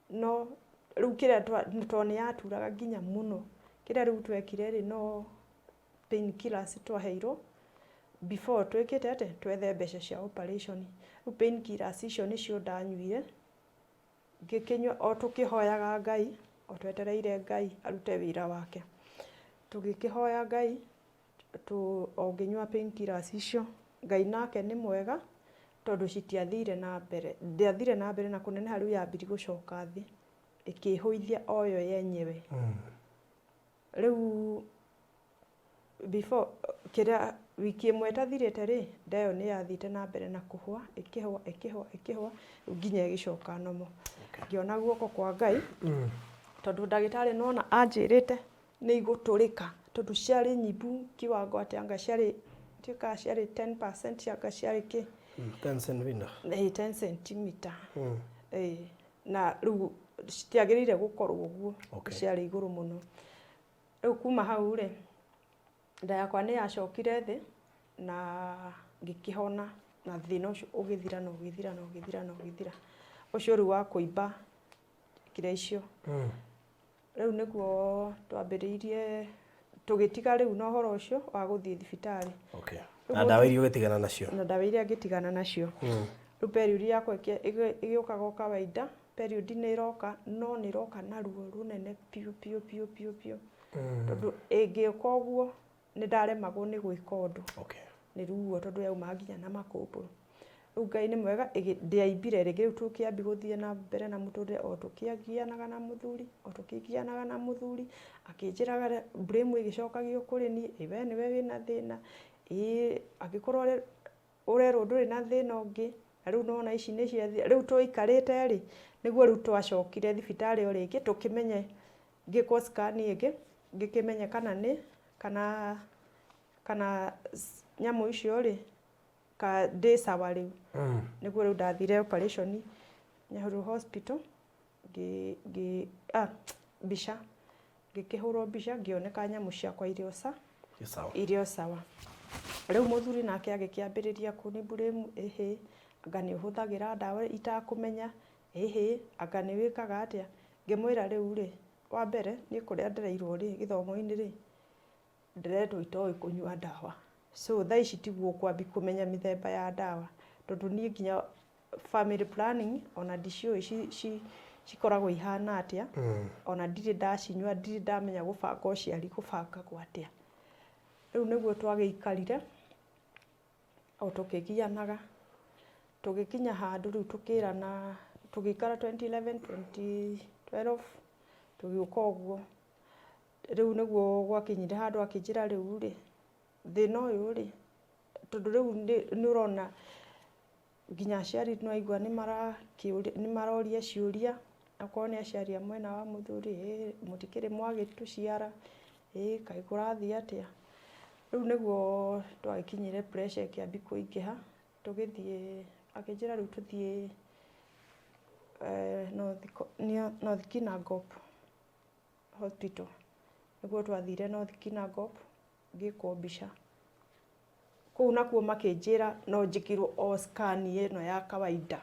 no rĩu kĩrĩa tondũ nĩ yaturaga nginya mũno, kĩrĩa rĩu twekire rĩ, no pain killers twaheirwo before twĩkĩte atĩa, twethe mbeca cia operation. Rĩu pain killers icio nĩcio ndanyuire, ngĩkĩnyua o tũkĩhoyaga Ngai, o twetereire Ngai arute wĩra wake. Tũgĩkĩhoya Ngai, o ngĩnyua pain killers icio, Ngai nake nĩ mwega, tondũ citiathire na mbere, ndĩathire na mbere na kũneneha, rĩu yambirie gũcoka thĩ, ĩkĩhũithia o yo yenyewe. Rĩu before kĩrĩa wiki ĩmwe ĩtathirĩte rĩ, nda ĩyo nĩ yathiĩte na mbere na kũhũa, ĩkĩhũa, ĩkĩhũa, ĩkĩhũa, rĩu nginya ĩgĩcoka normal. Ngĩona guoko kwa Ngai. Tondũ ndagĩtarĩ nona anjĩrĩte nĩ igũtũrĩka, tondũ ciarĩ nyimbu kiwango atĩ anga ciarĩ tuĩkaga ciarĩ 10% anga ciarĩ kĩ. 10 centimeter. Ĩĩ, 10 centimeter. Ĩĩ, na rĩu citiagĩrĩire gũkorwo ũguo. Ciarĩ igũrũ mũno. Rĩu kuma hau rĩ, nda yakwa nĩ yacokire thĩ na ngĩkĩhona, na thĩna ũcio ũgĩthira na ũgĩthira na ũgĩthira na ũgĩthira, ũcio rĩu wa kũimba kĩrĩa icio. Rĩu nĩguo twambĩrĩirie tũgĩtiga rĩu na ũhoro ũcio wa gũthiĩ thibitarĩ. Na ndawa iria ũgĩtigana nacio? Na ndawa iria ngĩtigana nacio. Rĩu period yakwa ĩgĩũkaga o kawaida, period nĩ ĩroka, no nĩ ĩroka na ruo rũnene biũ biũ biũ biũ biũ. Tondũ ĩngĩũka ũguo nĩ ndaremagwo nĩ gwĩka ũndũ. Nĩ ruo tondũ yauma nginya na makũmbũrũ. Rĩu Ngai nĩ mwega, ndĩaimbire rĩngĩ. Rĩu tũkĩambia gũthiĩ na mbere na mũtũrĩre o tũkĩgianaga na mũthuri, o tũkĩgianaga na mũthuri, akĩnjĩraga blame ĩgĩcokagio kũrĩ niĩ, ĩ we nĩwe wĩna thĩna, ĩ angĩkorwo ũrerwo ndũrĩ na thĩna ũngĩ, na rĩu nona ici nĩ ciathira. Rĩu tũikarĩte rĩ, nĩguo rĩu twacokire thibitarĩ o rĩngĩ tũkĩmenye, ngĩkwo scan ĩngĩ, ngĩkĩmenye kana nĩ kana nyamũ icio rĩ, ka ndĩ sawa rĩu. Nĩguo rĩu ndathire operation Nyahururu Hospital, ngĩ mbica, ngĩkĩhũrwo mbica, ngĩoneka nyamũ ciakwa irĩ o sawa. Irĩ o sawa. Rĩu mũthuri nake agĩkĩambĩrĩria kũni blame, ĩhĩ, anga nĩ ũhũthagĩra ndawa itakũmenya, ĩhĩ, anga nĩ wĩkaga atĩa. Ngĩmwĩra rĩu rĩ, wa mbere niĩ kũrĩa ndereirwo rĩ, gĩthomo-inĩ rĩ, ndĩretwo itoĩ kũnyua ndawa. So thaa ici tiguo ũkwambi kũmenya mĩthemba ya ndawa, tondũ niĩ nginya family planning ona ndiciũĩ cikoragwo ihana atĩa, ona ndirĩ ndacinyua, ndirĩ ndamenya gũbanga ũciari gũbangagwo atĩa. Rĩu nĩguo twagĩikarire o tũkĩgianaga, tũgĩkinya handũ rĩu tũkĩrana, tũgĩikara 2011, 2012 tũgĩũka ũguo. Rĩu nĩguo gwakinyire handũ akĩnjĩra rĩu rĩ, thĩna ũyũ rĩ, tondũ rĩu nĩ ũrona nginya aciari nĩ waigua nĩ maroria ciũria, okorwo nĩ aciari a mwena wa mũthuri, ĩ mũtikĩrĩ mwagĩtũciara, ĩ kaĩ kũrathiĩ atĩa. Rĩu nĩguo twagĩkinyire pressure ĩkĩambia kũingĩha, tũgĩthiĩ, akĩnjĩra rĩu tũthiĩ North Kinangop Hospital. Nĩguo twathire North Kinangop, ngĩkwo mbica. Kũu nakuo makĩnjĩra no njĩkirwo o scan ĩno ya kawaida.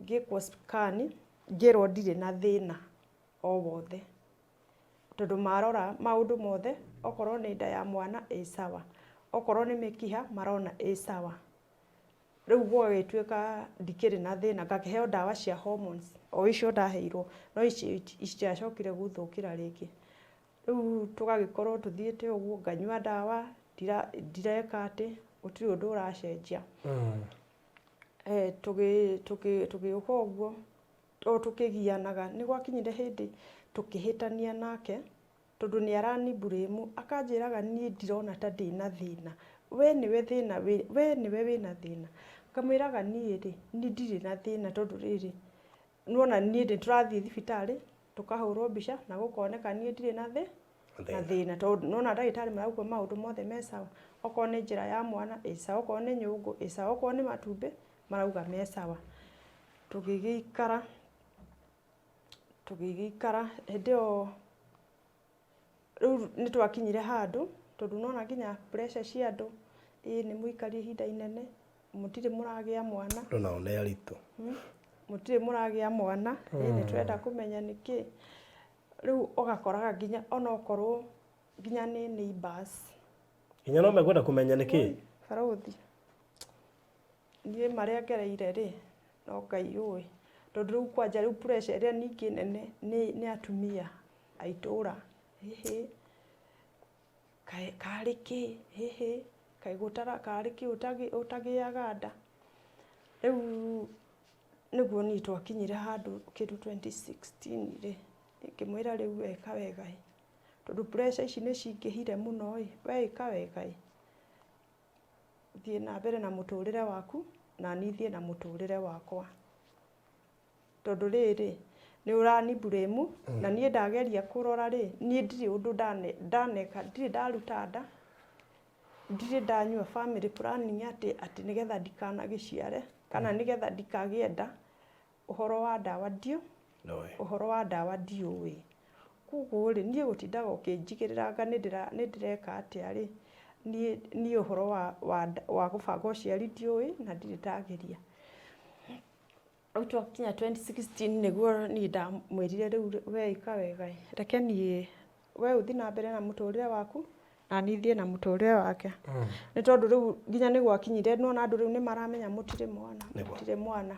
Ngĩkwo scan, ngĩrwo ndirĩ na thĩna o wothe. Tondũ marora maũndũ mothe, okorwo nĩ nda ya mwana ĩ sawa, okorwo nĩ mĩkiha marona ĩ sawa. Rĩu gũgagĩtuĩka ndikĩrĩ na thĩna, ngakĩheo ndawa cia hormones o icio ndaheirwo, no ici citiacokire gũthũkĩra rĩngĩ. Rĩu tũgagĩkorwo tũthiĩte ũguo, nganyua ndawa, ndireka atĩ, gũtirĩ ũndũ ũracenjia. Tũgĩũka ũguo, o tũkĩgianaga, nĩ gwakinyire hĩndĩ tũkĩhĩtania nake, tondũ nĩ arani blame, akanjĩraga niĩ ndirona ta ndĩna thĩna, we nĩwe thĩna, we nĩwe wĩna thĩna. Ngamwĩraga niĩ rĩ, niĩ ndirĩ na thĩna tondũ rĩrĩ, nĩwona niĩ nĩ tũrathiĩ thibitarĩ, tũkahũrwo mbica na gũkoneka niĩ ndirĩ na na thĩna, tondũ nĩwona ndagĩtarĩ marauga maũndũ mothe me sawa, okorwo nĩ njĩra ya mwana ĩ sawa, okorwo nĩ nyũngũ ĩ sawa, okorwo nĩ matumbĩ marauga me sawa. Tũgĩgĩikara, tũgĩgĩikara hĩndĩ ĩyo rĩu nĩ twakinyire handũ, tondũ nĩwona nginya pressure cia andũ, ĩ nĩ mũikarire ihinda inene, mũtirĩ mũragĩa mwana. Andũ nao nĩ aritũ. Mũtirĩ mũragĩa mwana, ĩ nĩ tũrenda kũmenya nĩkĩ. Rĩu ũgakoraga nginya onokorwo nginya nĩ neighbors. Nginya no mekwenda kũmenya nĩkĩ? Barũthi, niĩ marĩa ngereire rĩ, no Ngai ũĩ. Tondũ rĩu kwanja rĩu pressure ĩrĩa ningĩ nene nĩ atumia a itũra. Ĩhĩ, kaĩ karĩ kĩ? Ĩhĩ, kaĩ karĩ kĩ ũtagĩaga nda? Rĩu nĩguo niĩ twakinyire handũ kĩndũ 2016 rĩ, ngĩmwĩra rĩu eka wega ĩ, tondũ pressure ici nĩ cingĩhire mũno ĩ, we ĩka wega ĩ, thiĩ na mbere na mũtũrĩre waku, na niĩ thiĩ na mũtũrĩre wakwa. Tondũ rĩrĩ, Nĩ ũrani blame na niĩ ndageria kũrora rĩ, niĩ ndirĩ ũndũ ndaneka, ndirĩ ndaruta nda, ndirĩ ndanyua family planning atĩ atĩ nĩgetha ndikanagĩciare kana nĩgetha ndikagĩe nda. Ũhoro wa ndawa ndiũ Ndoĩ. Ũhoro wa ndawa ndiũĩ. Koguo rĩ, niĩ gũtindaga ũkĩnjigĩrĩra anga nĩ ndĩreka atĩa rĩ, niĩ niĩ ũhoro wa wa wa gũbanga ũciari ndiũĩ na ndirĩ ndageria. Rĩu twakinya 2016 nĩguo niĩ ndamwĩrire rĩu we ĩka wega ĩ, reke niĩ we ũthiĩ na mbere na mũtũrĩre waku na niĩ thiĩ na mũtũrĩre wake. Nĩ tondũ rĩu nginya nĩ gwakinyire nĩwona andũ rĩu nĩ maramenya mũtirĩ mwana, mũtirĩ mwana.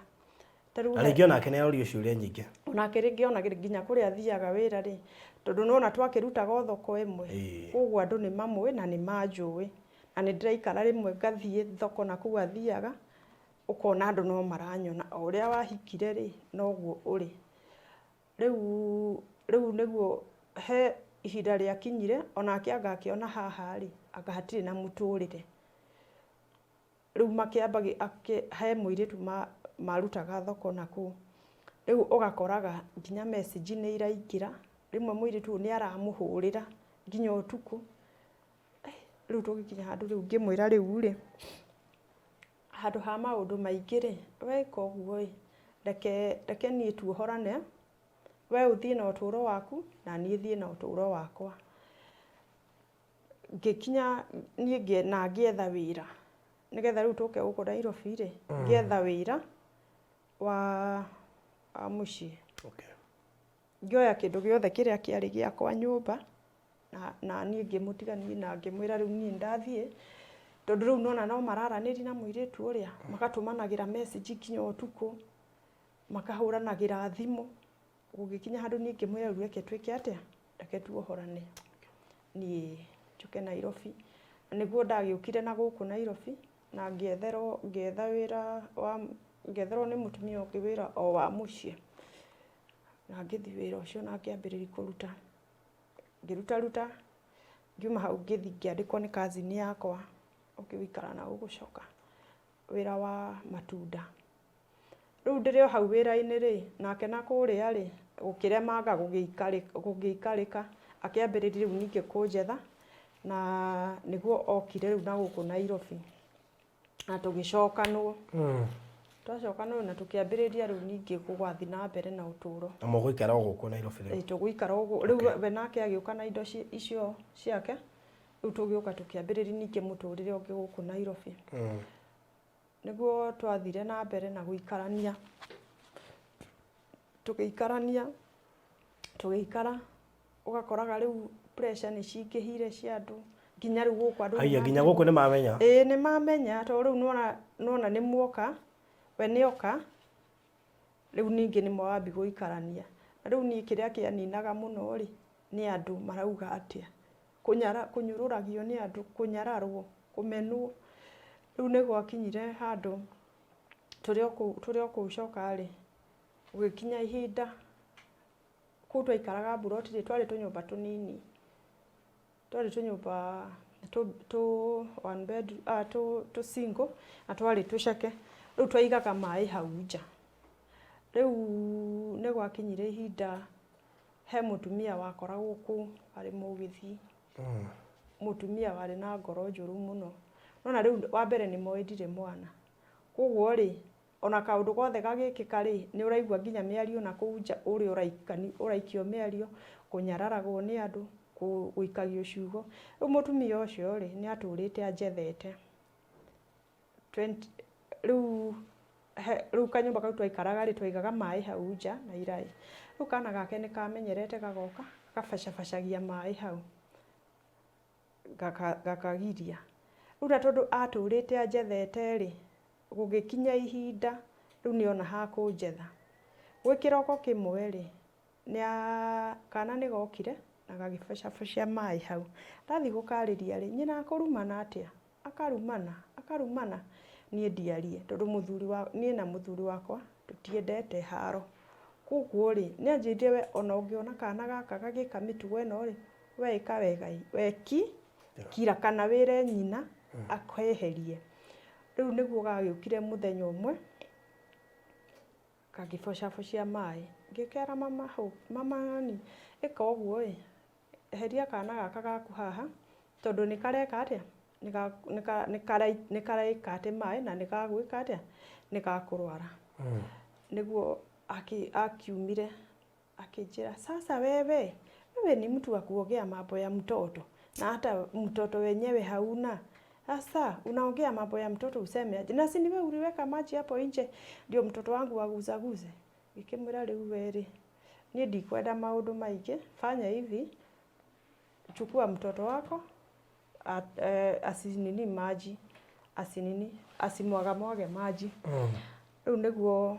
Ta rĩu Na rĩngĩ onake nĩ arorio ciũria nyingĩ. Onake rĩngĩ ona nginya kũrĩa athiaga wĩra rĩ, tondũ nĩwona twakĩrutaga o thoko ĩmwe, koguo andũ nĩ mamũĩ na nĩ manjũĩ. Na nĩ ndĩraikara rĩmwe ngathiĩ thoko na kũu athiaga, ũkona andũ no maranyona, o ũrĩa wahikire rĩ, noguo ũrĩ. Rĩu rĩu nĩguo he ihinda rĩakinyire, onake anga akĩona haha rĩ, anga hatirĩ na mũtũrĩre. Rĩu makĩamba he mũirĩtu marutaga thoko na kũu, rĩu ũgakoraga nginya message nĩ iraingĩra, rĩmwe mũirĩtu ũyũ nĩ aramũhũrĩra nginya ũtukũ. Rĩu tũgĩkinya handũ rĩu ngĩmwĩra rĩu rĩ, handũ ha maũndũ maingĩ rĩ, weka ũguo ĩ, reke reke niĩ tuohorane, we ũthiĩ na ũtũro waku na niĩ thiĩ na ũtũro wakwa. Ngĩkinya niĩ na ngĩetha wĩra, nĩgetha rĩu tũke gũkũ Nairobi rĩ, ngĩetha wĩra wa wa mũciĩ. Ngĩoya kĩndũ gĩothe kĩrĩa kĩarĩ gĩakwa nyũmba, na na niĩ ngĩmũtiga niĩ na ngĩmwĩra rĩu niĩ nĩndathiĩ, tondũ rĩu nĩwona no mararanĩria na mũirĩtu ũrĩa, magatũmanagĩra message nginya ũtukũ, makahũranagĩra thimũ, gũgĩkinya handũ niĩ ngĩmwĩra rĩu reke twĩke atĩa, reke tuohorane, niĩ njũke Nairobi. Na nĩguo ndagĩũkire na gũkũ Nairobi, na ngĩetherwo ngĩetha wĩra wa ngĩetherwo nĩ mũtumia ũngĩ wĩra o wa mũciĩ. Na ngĩthiĩ wĩra ũcio na ngĩambĩrĩria kũruta. Ngĩrutaruta, ngiuma hau ngĩthiĩ ngĩandĩkwo nĩ cousin yakwa ũngĩ ũikaraga na gũkũ Coka, wĩra wa matunda. Rĩu ndĩrĩ o hau wĩra-inĩ rĩ, nake na kũrĩa rĩ, gũkĩremanga gũgĩikarĩka, akĩambĩrĩria rĩu ningĩ kũnjetha, na nĩguo okire rĩu na gũkũ Nairobi. Na tũgĩcokanwo. Twacokanwo na tũkĩambĩrĩria rĩu ningĩ gũgathiĩ na mbere na ũtũro. Na mũgũikara o gũkũ Nairobi rĩu? Ĩĩ tũgũikara o gũkũ. Rĩu we nake agĩũka na indo icio ciake, rĩu tũgĩũka tũkĩambĩrĩria ningĩ mũtũrĩre ũngĩ gũkũ Nairobi. Nĩguo twathire na mbere na gũikarania, tũgĩikarania, tũgĩikara, ũgakoraga rĩu pressure nĩ cingĩhire cia andũ, nginya rĩu gũkũ andũ Haiya, nginya gũkũ nĩ mamenya? Ĩĩ nĩ mamenya, tondũ rĩu nĩwona nĩwona nĩ muoka, we nĩ oka, rĩu ningĩ nĩ mwambia gũikarania. Na rĩu niĩ kĩrĩa kĩaninaga mũno rĩ, nĩ andũ marauga atĩa. Kũnyara kũnyũrũragio nĩ andũ, kũnyararwo, kũmenwo. Rĩu nĩ gwakinyire handũ tũrĩ o kũu tũrĩ o kũu Coka rĩ, gũgĩkinya ihinda, kũu twaikaraga mburoti rĩ, twarĩ tũnyũmba tũnini. Twarĩ tũnyũmba tũ tũ one bed tũ tũ single na twarĩ tũceke. Rĩu twaigaga maĩ hau nja. Rĩu nĩ gwakinyire ihinda he mũtumia wakoragwo kũu arĩ Mũgĩthii, mũtumia warĩ na ngoro njũru mũno. Nĩwona rĩu wa mbere nĩ moĩ ndirĩ mwana, koguo rĩ, ona kaũndũ gothe gagĩkĩka rĩ, nĩ ũraigua nginya mĩario nakũu nja ũrĩa ũraikio mĩario, kũnyararagwo nĩ andũ, gũikagio ciugo. Rĩu mũtumia ũcio rĩ, nĩ atũrĩte anjethete. Rĩu rĩu kanyũmba kau twaikaraga rĩ, twaigaga maĩ hau nja na iraĩ. Rĩu kana gake nĩ kamenyerete gagoka, gagabacabacagia maĩ hau, gakagiria. Rĩu na tondũ atũrĩte anjethete rĩ, gũgĩkinya ihinda rĩu nĩ ona ha kũnjetha. Gwĩ kĩroko kĩmwe rĩ, kana nĩ gokire na gagĩbacabacia maĩ hau. Ndathiĩ gũkarĩria rĩ, nyina akũrumana atĩa? Akarumana, akarumana, niĩ ndiarie tondũ mũthuri wa, niĩ na mũthuri wakwa tũtiendete haro. Koguo rĩ, nĩ anjĩrire we ona ũngĩona kana gaka gagĩka mĩtugo ĩno rĩ, we ĩka wega ĩ, we ki, kira kana wĩre nyina akeherie. Rĩu nĩguo gagĩũkire mũthenya ũmwe, Ngagĩbocabocia maĩ. Ngĩkera mama Hope, mama nani, ĩka ũguo ĩ, eheria kana gaka gaku haha, tondũ nĩ kareka atĩa? Nĩ kareka atĩ maĩ na nĩ gagwĩka atĩa? Nĩ gakũrwara. Nĩguo akiumire akĩnjĩra, sasa wewe, wewe ni mtu wa kuongea mambo ya mtoto na hata mtoto wenyewe hauna. Sasa unaongea mambo ya mtoto useme aje? Na si ni wewe uliweka maji hapo nje ndio mtoto wangu aguzaguze. Ngĩkĩmwĩra rĩu we rĩ, niĩ ndikwenda maũndũ maingĩ, fanya hivi, chukua mtoto wako asinini maji, asinini, asimwagamwage maji. Rĩu nĩguo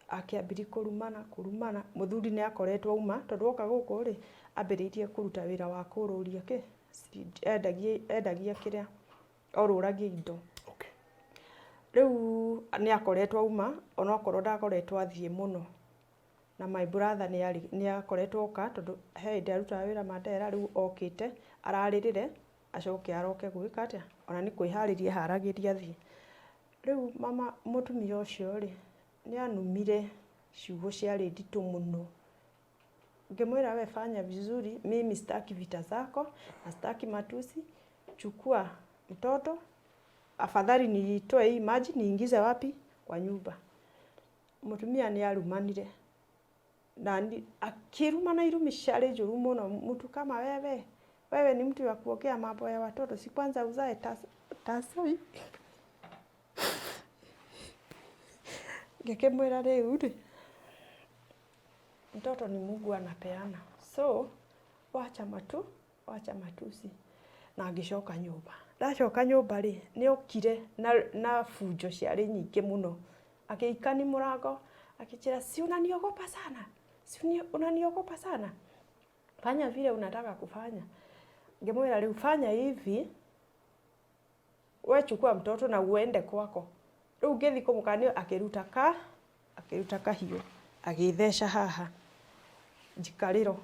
akĩambirie kũrumana kũrumana. Mũthuri nĩ akoretwo auma, tondũ oka gũkũ rĩ, ambĩrĩirie kũruta wĩra wa kũrũria kĩ, endagia endagia kĩrĩa, orũragia indo. Rĩu nĩ akoretwo auma, onokorwo ndakoretwo athiĩ mũno. Na my brother nĩ arĩ nĩ akoretwo oka, tondũ he hĩndĩ arutaga wĩra Mandera, rĩu okĩte ararĩrĩre, acoke aroke gwĩka atĩa? Ona nĩ kwĩharĩria eharagĩria athiĩ. Rĩu mama mũtumia ũcio rĩ, nĩ anumire ciugo ciarĩ nditũ mũno. Ngĩmwĩra we fanya vizuri, mimi sitaki vita zako na sitaki matusi, chukua mtoto, afadhali nitoe hii maji niingize wapi? Kwa nyumba. Mũtumia nĩ arumanire na akĩrumana irumi ciarĩ njũru mũno. Mtu kama wewe, wewe ni mtu wa kuongea mambo ya watoto, si kwanza uzae tasoi. Ngĩkĩmwĩra rĩu rĩ, mtoto ni Mungu anapeana, so wacha wacha matusi. Na ngĩcoka nyũmba. Ndacoka nyũmba rĩ, nĩ okire na bunjo ciarĩ nyingĩ mũno. Agĩikani mũrango, akĩnjĩra, si unaniogopa sana, si unaniogopa sana, fanya vile unataka kufanya. Ngĩmwĩra rĩu fanya hivi, we chukua mtoto na uende kwako. Rĩu ngĩthiĩ kũmũkania akĩruta kahiũ, agĩtheca haha njikarĩro.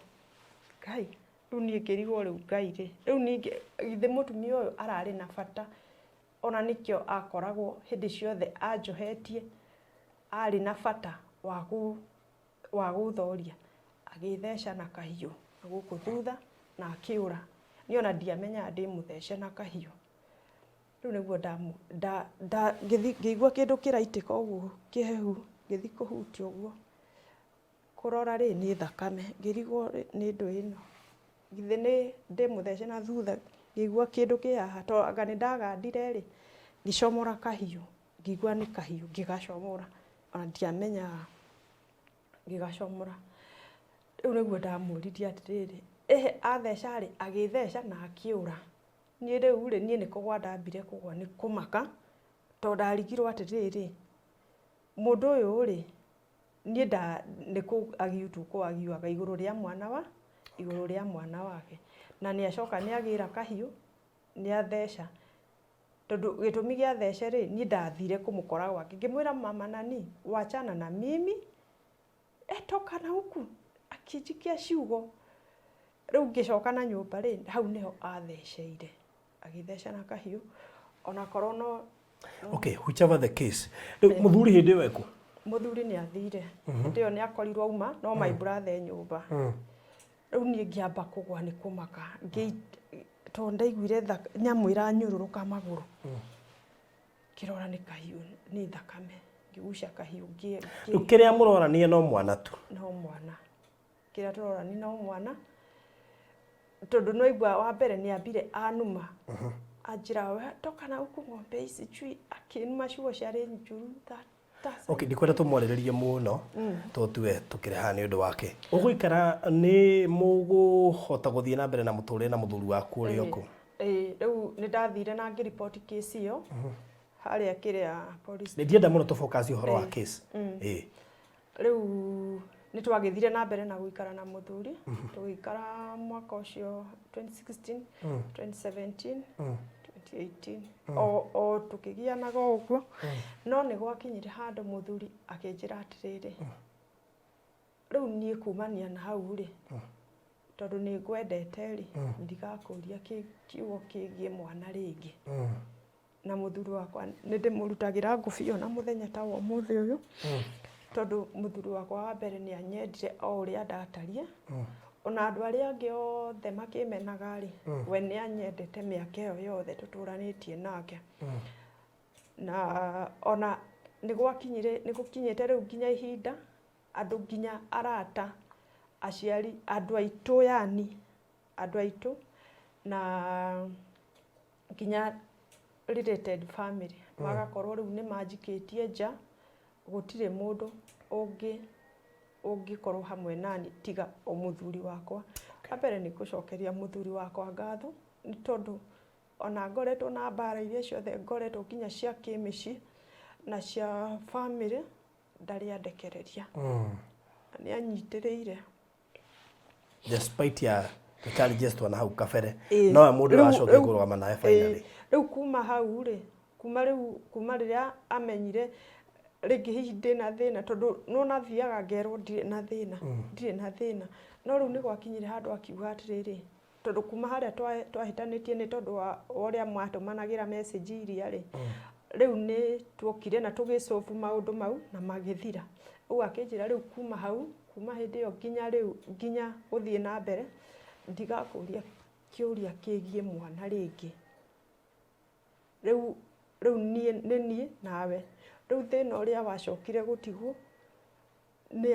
Ngai, rĩu niĩ ngĩrigwo rĩu Ngai rĩ, rĩu ningĩ githĩ mũtumia ũyũ ararĩ na bata, ona nĩkĩo akoragwo hĩndĩ ciothe anjohetie, arĩ na bata wa gũthoria. Agĩtheca na kahiũ na gũkũ thutha na akĩũra. Niĩ ona ndiamenyaga ndĩmũthece na kahiũ. Rĩu nĩguo ngĩigua kĩndũ kĩraitĩka ũguo kĩhehu, ngĩthiĩ kũhutia ũguo, kũrora rĩ nĩ thakame, ngĩrigwo nĩ ndũ ĩno, githĩ nĩ ndĩmũthece na thutha, ngĩigua kĩndũ kĩ haha, to anga nĩ ndagandire rĩ, ngĩcomora kahiũ, ngĩigua nĩ kahiũ, ngĩgacomora, ona ndiamenyaga ngĩgacomora. Rĩu nĩguo ndamũririe atĩrĩrĩ, ĩhĩ atheca rĩ, agĩtheca na akĩũra. Niĩ rĩu rĩ, niĩ nĩ kũgwa ndambire kũgwa nĩ kũmaka, tondũ ndarigirwo atĩrĩrĩ, mũndũ ũyũ rĩ, niĩ nda nĩ kũ argue tu kũ arguaga igũrũ rĩa mwana wa igũrũ rĩa mwana wake. Na nĩ acoka nĩ agĩra kahiũ, nĩ atheca. Tondũ gĩtũmi gĩa thece rĩ, niĩ ndathire kũmũkora gwake, ngĩmwĩra mama nani, wachana na mimi, etoka na huku, akĩnjikia ciugo. Rĩu ngĩcoka na nyũmba rĩ, hau nĩho atheceire, agĩtheca na kahiũ, onakorwo no Okay, whichever the case, rĩu mũthuri hĩndĩ ĩyo ekũ? Mũthuri nĩ athire. Hĩndĩ ĩyo nĩ akorirwo auma, no my brother e nyũmba. Rĩu niĩ ngĩamba kũgwa nĩ kũmaka, tondũ ndaiguire nyamũ ĩranyũrũrũka magũrũ. Ngĩrora nĩ kahiũ, nĩ thakame, ngĩgucia kahiũ. Rĩu kĩrĩa mũrorania no mwana tu? No mwana. Kĩrĩa tũrorania no mwana, tondũ no igua wa mbere nĩ ambire anuma, anjĩra we toka na huku ng'ombe ici chui, akĩnuma ciugo ciarĩ njũru ta Okay, ndikwenda tũmwarĩrĩrie mũno, tondũ tuwe tũkĩrĩ haha nĩ ũndũ wake. Ũgũikara nĩ mũgũhota gũthiĩ na mbere na mũtũrĩre na mũthuri waku ũrĩa ũkũ? Ĩĩ, rĩu nĩ ndathire na ngĩriboti kesi ĩyo harĩa kĩrĩa police. Nĩ ndienda mũno tũ focus ũhoro wa case. Ĩĩ. Rĩu nĩ twagĩthire na mbere na gũikara na mũthuri, tũgĩikara mwaka ũcio 2016, 2017, 2018, o tũkĩgianaga o ũguo. No nĩ gwakinyire handũ mũthuri akĩnjĩra atĩrĩrĩ, rĩu niĩ kumania na hau rĩ, tondũ nĩ ngwendete rĩ, ndigakũria kiugo kĩgiĩ mwana rĩngĩ. Na mũthuri wakwa nĩ ndĩmũrutagĩra ngũbia ona mũthenya ta wa ũmũthĩ ũyũ. Tondũ mũthuri wakwa wa mbere nĩ anyendire o ũrĩa ndatariĩ. Ona andũ arĩa angĩ othe makĩmenaga rĩ, we nĩ anyendete mĩaka ĩyo yothe tũtũranĩtie nake. Na ona nĩ gwakinyire, nĩ gũkinyĩte rĩu nginya ihinda andũ nginya arata, aciari, andũ aitũ, yani andũ aitũ na nginya related family magakorwo rĩu nĩ manjikĩtie nja, gũtirĩ mũndũ ũngĩ ũngĩkorwo hamwe nani tiga o mũthuri wakwa. Wa mbere nĩ gũcokeria mũthuri wakwa ngatho, nĩ tondũ ona ngoretwo na mbara iria ciothe ngoretwo nginya cia kĩmĩciĩ na cia family, ndarĩ andekereria. Na nĩ anyitĩrĩire. Despite ya the challenges twana hau kabere, nowe mũndũ ũrĩa wacokire kũrũgama nawe finally. Rĩu kuma hau rĩ, kuma rĩu, kuma rĩrĩa amenyire rĩngĩ hihi ndĩna thĩna, tondũ nĩwona thiaga ngerwo ndirĩ na thĩna, ndirĩ na thĩna, no rĩu nĩ gwakinyire handũ akiuga atĩrĩrĩ, tondũ kuma harĩa twahĩtanĩtie nĩ tondũ wa ũrĩa mwatũmanagĩra message iria rĩ, rĩu nĩ tuokire na tũgĩcobu maũndũ mau na magĩthira. Rĩu akĩnjĩra rĩu kuma hau, kuma hĩndĩ ĩyo nginya rĩu, nginya gũthiĩ na mbere, ndigakũria kĩũria kĩgiĩ mwana rĩngĩ. Rĩu niĩ nĩ niĩ nawe. Rĩu thĩna ũrĩa wacokire gũtigwo nĩ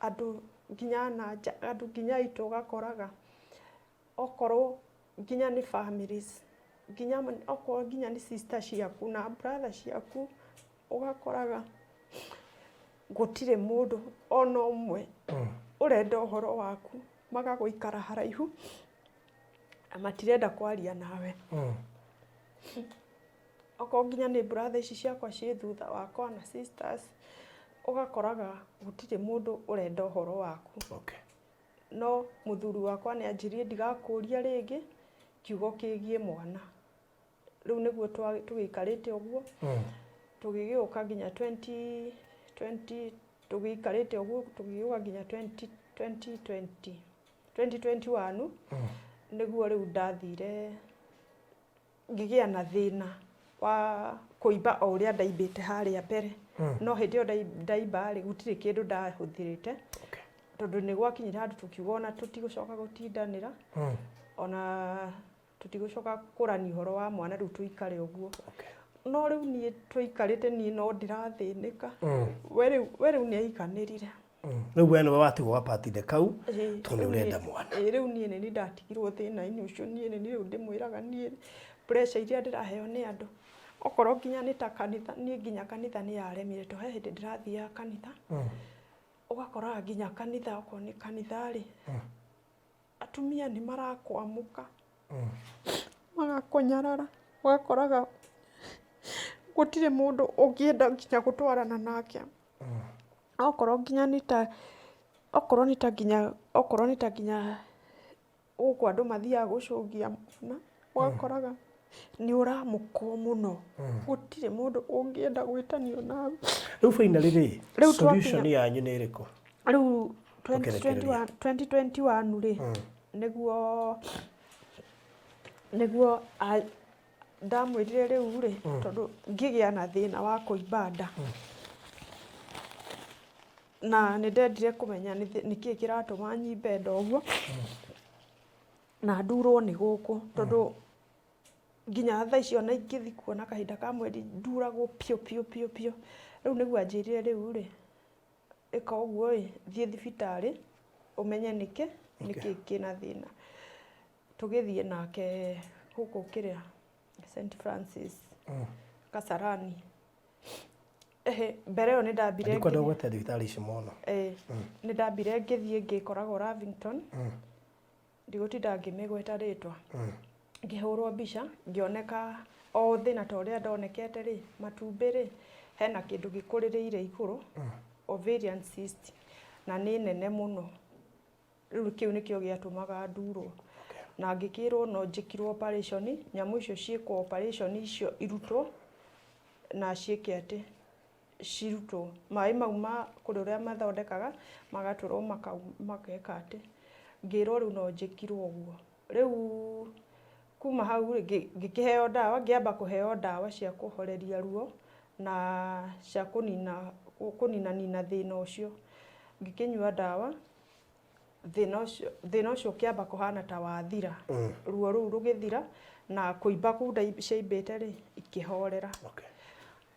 andũ nginya na nja, andũ nginya aitũ ũgakoraga okorwo nginya nĩ families, nginya okorwo nginya nĩ sister ciaku na brother ciaku, ũgakoraga gũtirĩ mũndũ ona ũmwe ũrenda ũhoro waku, magagũikara haraihu na matirenda kwaria nawe. Okorwo nginya nĩ brother ici ciakwa ciĩ thutha wakwa na sisters, ũgakoraga gũtirĩ mũndũ ũrenda ũhoro waku. No mũthuri wakwa nĩ anjĩrire ndigakũria rĩngĩ kiugo kĩgiĩ mwana. Rĩu nĩguo tũgĩikarĩte ũguo, tũgĩgĩũka nginya 2020, tũgĩikarĩte ũguo tũgĩgĩũka nginya 2020, 2021, nĩguo rĩu ndathire ngĩgĩa na thĩna wa kũimba o ũrĩa ndaimbĩte harĩa mbere. No hĩndĩ ĩyo ndaimba rĩ, gũtirĩ kĩndũ ndahũthĩrĩte, tondũ nĩ gwakinyire handũ tũkiuga ona tũtigũcoka gũtindanĩra, ona tũtigũcoka kũrania ũhoro wa mwana, rĩu tũikare ũguo. No rĩu niĩ tũikarĩte, niĩ no ndĩrathĩnĩka. We rĩu nĩ aiganĩrire. Rĩu we nĩwe watigwo gapatinde kau tondũ nĩ ũrenda mwana. Ĩĩ, rĩu niĩ nĩ niĩ ndatigirwo thĩna-inĩ ũcio. Niĩ nĩ niĩ rĩu ndĩmwĩraga, niĩ pressure iria ndĩraheo nĩ andũ, okorwo nginya nĩ ta kanitha, niĩ nginya kanitha nĩ yaremire, tondũ he hĩndĩ ndĩrathiaga kanitha, ũgakoraga nginya kanitha, okorwo nĩ kanitha rĩ, atumia nĩ marakwamũka, magakũnyarara, ũgakoraga gũtirĩ mũndũ ũngĩenda nginya gũtwarana nake. Okorwo nginya nĩ ta, okorwo nĩ ta nginya, okorwo nĩ ta nginya gũkũ andũ mathiaga gũcũngia mwana, ũgakoraga nĩ ũramũkwo mũno, gũtirĩ mũndũ ũngĩenda gwĩtanio nawe. Rĩu finally rĩ, Rĩu solution yanyu nĩ ĩrĩkũ? Rĩu Tũkĩrekereria. 2021 rĩ, nĩguo ndamwĩrire rĩu rĩ, tondũ ngĩgĩa na thĩna wa kũimba nda na nĩ ndendire kũmenya nĩkĩĩ kĩratũma nyimbe nda ũguo na ndurwo nĩ gũkũ, tondũ nginya thaa icio ona ingĩthiĩ kuona kahinda ka mweri nduragwo piũ piũ piũ piũ. Rĩu nĩguo anjĩrire, rĩu rĩ, ĩka ũguo ĩ, thiĩ thibitarĩ ũmenye nĩkĩ kĩna thĩna. Tũgĩthiĩ nake gũkũ kĩrĩa St Francis Kasarani. Ehe, mbere ĩyo nĩ ndambire Ndikwenda gũgweta thibitarĩ ici mũno. Nĩ ndambire ngĩthiĩ ngĩkoragwo Lavington, ndigũtinda ngĩmĩgweta rĩtwa, ngĩhũrwo mbica, ngĩoneka o thĩna ta ũrĩa ndonekete rĩ, matumbĩ rĩ, hena kĩndũ gĩkũrĩrĩire igũrũ, ovarian cyst, na nĩ nene mũno. Rĩu kĩu nĩkĩo gĩatũmaga ndurwo, na ngĩkĩrwo no njĩkirwo operation, nyamũ icio ciĩkwo operation, icio irutwo na ciĩke atĩ cirutwo maĩ mau ma kũrĩ ũrĩa mathondekaga magatũrwo makeka atĩ, ngĩrwo rĩu no njĩkirwo ũguo. Rĩu kuma hau rĩ, ngĩkĩheo ndawa, ngĩamba kũheo ndawa cia kũhoreria ruo. Na cia kũnina kũninanina thĩna ũcio. Ngĩkĩnyua ndawa, thĩna ũcio thĩna ũcio ũkĩamba kũhana ta wathira. Ruo rũu rũgĩthira na kũimba kũu ciaimbĩte rĩ, ikĩhorera.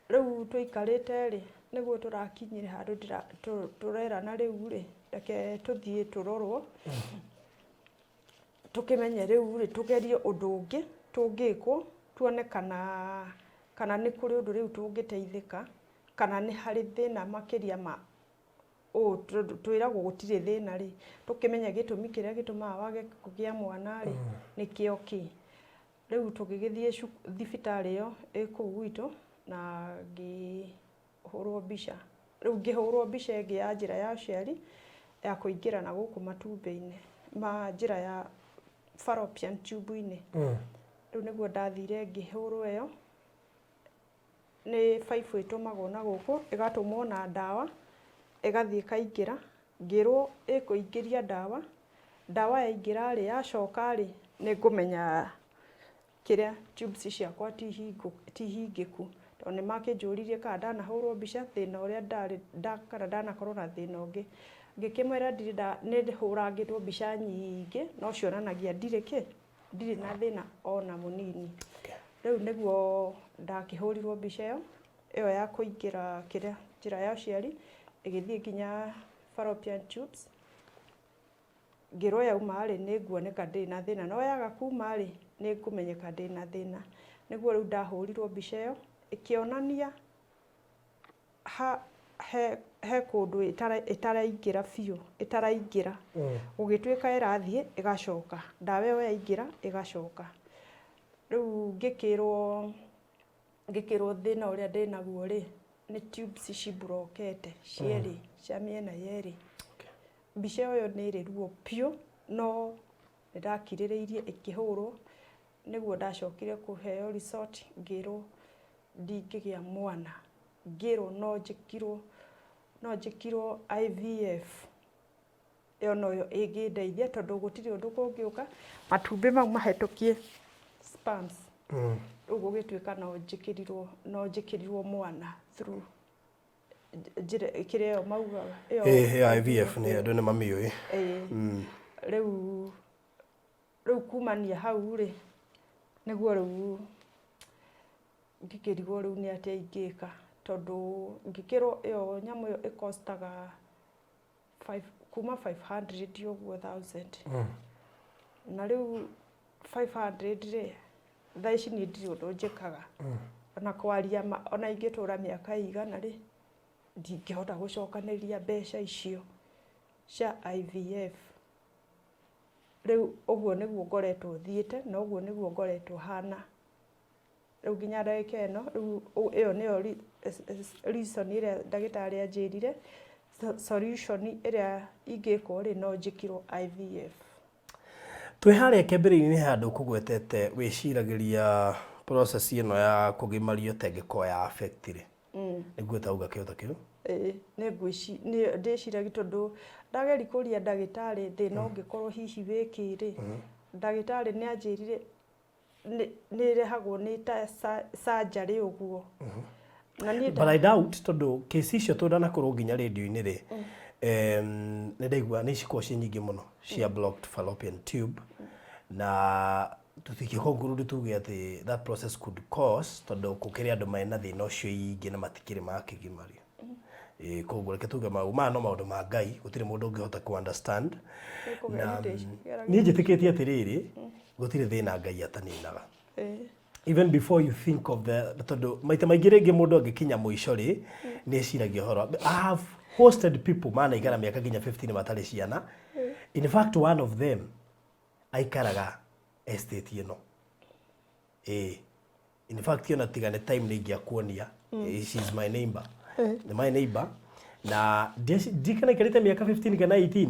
Rĩu tũikarĩte rĩ, nĩguo tũrakinyire handũ tũrerana rĩu rĩ, reke tũthiĩ tũrorwo. Tũkĩmenye rĩu rĩ, tũgerie ũndũ ũngĩ tũngĩkwo, tuone kana kana nĩ kũrĩ ũndũ rĩu tũngĩteithĩka, kana nĩ harĩ thĩna makĩria ma ũũ tondũ twĩragwo gũtirĩ thĩna rĩ, tũkĩmenye gĩtũmi kĩrĩa gĩtũmaga wage kũgĩa mwana rĩ, nĩkĩo kĩ. Rĩu tũgĩgĩthiĩ thibitarĩ ĩyo ĩ kũu gwitũ na ngĩ hũrwo mbica. Rĩu ngĩhũrwo mbica ĩngĩ ya njĩra ya ũciari ya kũingĩra na gũkũ matumbĩ-inĩ ma njĩra ya fallopian tube-inĩ. Rĩu nĩguo ndathire ngĩhũrwo ĩyo, nĩ baibũ ĩtũmagwo na gũkũ, ĩgatũmwo na ndawa, ĩgathiĩ ĩkaingĩra, ngĩrwo ĩkũingĩria ndawa, ndawa yaingĩra rĩ, yacoka rĩ, nĩngũmenya kĩrĩa tubes ciakwa ti hingĩku tondũ nĩ makĩnjũririe kana ndanahũrwo mbica thĩna ũrĩa ndarĩ kana ndanakorwo na thĩna ũngĩ. Ngĩkĩmera ndirĩ nĩ hũrangĩtwo mbica nyingĩ no cionanagia ndirĩ kĩ, ndirĩ na thĩna ona mũnini. Rĩu nĩguo ndakĩhũrirwo mbica ĩyo, ĩyo ya kũingĩra kĩrĩa njĩra ya ũciari ĩgĩthiĩ nginya fallopian tubes. Ngĩrwo yauma rĩ, nĩ nguoneka ndĩ na thĩna, no yaga kuma rĩ, nĩ ngũmenyeka ndĩ na thĩna. Nĩguo rĩu ndahũrirwo mbica ĩyo, ĩkĩonania ha, he, he kũndũ ĩtaraingĩra biũ, ĩtaraingĩra. Gũgĩtuĩka ĩrathiĩ ĩgacoka, ndawa ĩyo yaingĩra ĩgacoka. Rĩu ngĩkĩrwo, ngĩkĩrwo thĩna ũrĩa ndĩnaguo rĩ, nĩ tubes ciburokete cierĩ, cia mĩena yerĩ. Mbica ĩyo nĩ ĩrĩ ruo biũ, no nĩ ndakirĩrĩirie ĩkĩhũrwo, nĩguo ndacokire kũheo result ngĩrwo ndingĩgĩa mwana, ngĩrwo no njĩkirwo no njĩkirwo IVF, ĩyo noyo ĩngĩndeithia tondũ gũtirĩ ũndũ kũngĩũka, matumbĩ mau mahĩtũkie sperms, rĩu gũgĩtuĩka no njĩkĩrirwo no njĩkĩrirwo mwana through njĩra kĩrĩa ĩyo maugaga ĩyo. Ĩĩ, ya IVF nĩ andũ nĩ mamĩũĩ. Ĩĩ. Rĩu kumania hau rĩ, nĩguo rĩu ngĩkĩrigwo rĩu nĩ atĩa ingĩka, tondũ ngĩkĩrwo ĩyo nyamũ ĩyo ĩkostaga five, kuma 500 ũguo thousand. Na rĩu 500 rĩ, thaa ici niĩ ndirĩ ũndũ njĩkaga. Ona kwaria ma, ona ingĩtũra mĩaka ĩigana rĩ, ndingĩhota gũcokanĩrĩria mbeca icio cia IVF. Rĩu ũguo nĩguo ngoretwo thiĩte na ũguo nĩguo ngoretwo hana. Rĩu nginya ndagĩka ĩno, rĩu ĩyo nĩyo reason ĩrĩa ndagĩtarĩ anjĩrire, solution ĩrĩa ingĩkwo rĩ, no njĩkĩrwo IVF. Twĩ harĩa kĩambĩrĩria-inĩ he handũ ũkũgwetete wĩciragĩria process ĩno ya kũgimario ta ĩngĩkorwo ya affect rĩ, nĩguo tauga kĩo ta kĩu? Ĩĩ, nĩ ndĩciragia tondũ ndageria kũria ndagĩtarĩ thĩna ũngĩkorwo hihi wĩ kĩ rĩ, ndagĩtarĩ nĩ anjĩrire nĩ ĩrehagwo nĩ ta surgery ũguo. Na niĩ But I doubt tondũ case icio tũndanakorwo nginya radio-inĩ rĩ, nĩ ndaigua nĩ cikoragwo ciĩ nyingĩ mũno cia blocked fallopian tube na tũtingĩ conclude tuge atĩ that process could cause, tondũ gũkĩrĩ andũ mena thĩna ũcio aingĩ na matikĩrĩ makĩgimario. Ĩĩ, koguo reke tuge mau maya no maũndũ ma Ngai, gũtirĩ mũndũ ũngĩhota kũ understand. Na niĩ njĩtĩkĩtie atĩrĩrĩ, gũtirĩ thĩna Ngai ataninaga. Even before you think of the, tondũ maita maingĩ rĩngĩ mũndũ angĩkinya mũico rĩ, nĩ eciragia ũhoro. I have hosted people manaikara mĩaka nginya 15 matarĩ ciana. In fact, one of them aikaraga estate ĩno. Ĩĩ. In fact, ona tiga nĩ time nĩ ingĩakuonia. She is my neighbor. Nĩ my neighbor. Na ndirikana aikarĩte mĩaka 15 kana 18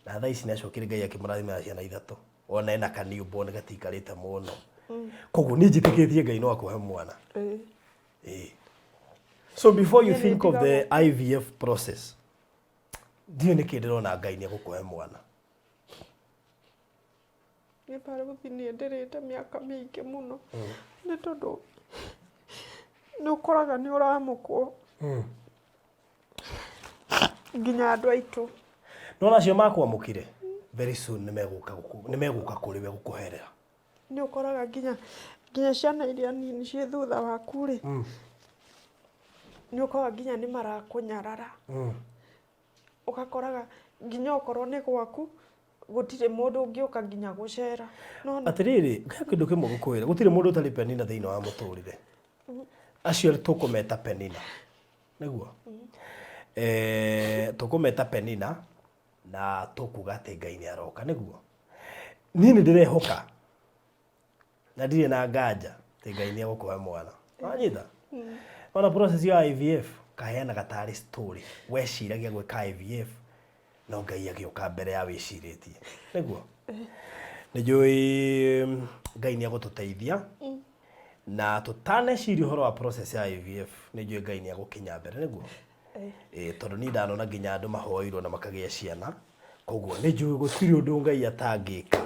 na thaa ici nĩ acokire Ngai akĩmũrathima na ciana ithatũ. Ona ena ka newborn gatiikarĩte mũno. Koguo niĩ njĩtĩkĩtie Ngai no akũhe mwana. Ĩĩ. So before you Niĩ nĩ think of the ndigagwo. IVF process, ndiũĩ nĩkĩ ndĩrona Ngai nĩ egũkũhe mwana. Niĩ barũthi nĩ ndĩrĩte mĩaka mĩingĩ mũno, nĩ tondũ Nĩ ũkoraga nĩ ũramũkwo nginya andũ aitũ. Nona acio makwamũkire very soon nĩ megũka nĩ megũka kũrĩ we gũkũherera. Nĩ ũkoraga nginya nginya ciana iria nini ciĩ thutha waku rĩ, nĩ ũkoraga nginya nĩ marakũnyarara. Ũgakoraga nginya okorwo nĩ gwaku gũtirĩ mũndũ ũngĩũka nginya gũcera. Nĩwona? Atĩrĩrĩ, he kĩndũ kĩmwe ngũkwĩra, gũtirĩ mũndũ ũtarĩ Penina thĩinĩ wa mũtũrĩre. Acio tũkũmeta Penina. Nĩguo? Eh, tũkũmeta Penina na tũkuga atĩ Ngai nĩ aroka, nĩguo? Niĩ nĩ ndĩrehoka na ndirĩ na nganja atĩ Ngai nĩ egũkũhe mwana. Wanyita? Ona process ya IVF kaheanaga tarĩ story. Weciragia gwĩka IVF no Ngai agĩũka mbere ya wĩcirĩtie. Nĩguo? Nĩ njũĩ Ngai nĩ egũtũteithia na tũtaneciria ũhoro wa process ya IVF nĩ njũĩ Ngai nĩ egũkinya mbere nĩguo? Ĩĩ tondũ niĩ ndanona nginya andũ mahoeirwo na makagĩa ciana koguo nĩ njũĩ gũtirĩ ũndũ Ngai atangĩka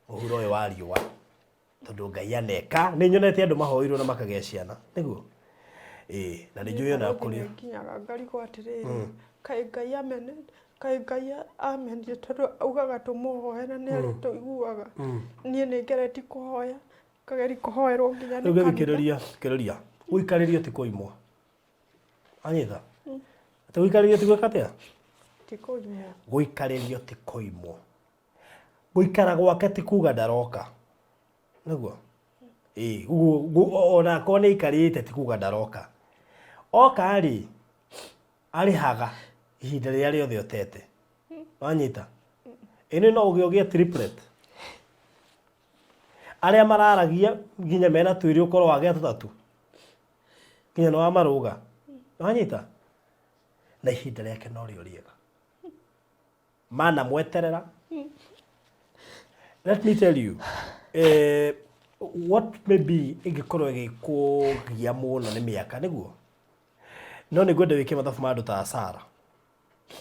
mũhuro ũyũ wa riũa tondũ Ngai aneka nĩ nyonete andũ mahoeirwo na makagĩa ciana nĩguo? Ĩĩ na nĩ njũĩ ona kũrĩ nginyaga ngarigwo atĩrĩrĩ kaĩ Ngai amene kaĩ Ngai amenire tondũ augaga tũmũhoe na nĩ arĩtũiguaga niĩ nĩ ngeretie kũhoya ngageria kũhoerwo nginya rĩu nĩ kanitha gĩthikĩrĩria thikĩrĩria gũikarĩrio ti kũimwo anyita atĩ gũikarĩrio ti gwĩka atĩa ti kũimwo gũikarĩrio ti kũimwo gũikara gwake ti kuga ndaroka nĩguo ĩĩ ona akorwo nĩ aikarĩte ti kuga ndaroka oka rĩ arĩhaga ihinda rĩrĩa rĩothe ũtete wanyita ĩnĩ no ũgĩe ũgĩe triplet arĩa mararagia nginya mena twĩrĩ ũkorwo wagĩa tũtatũ nginya nĩ wamarũga wanyita na ihinda rĩake norĩo rĩega mana mweterera let me tell you eh, what maybe ĩngĩkorwo ĩgĩkũgia mũno nĩ mĩaka nĩguo no nĩ ngwenda wĩke mathabu ma andũ ta Sara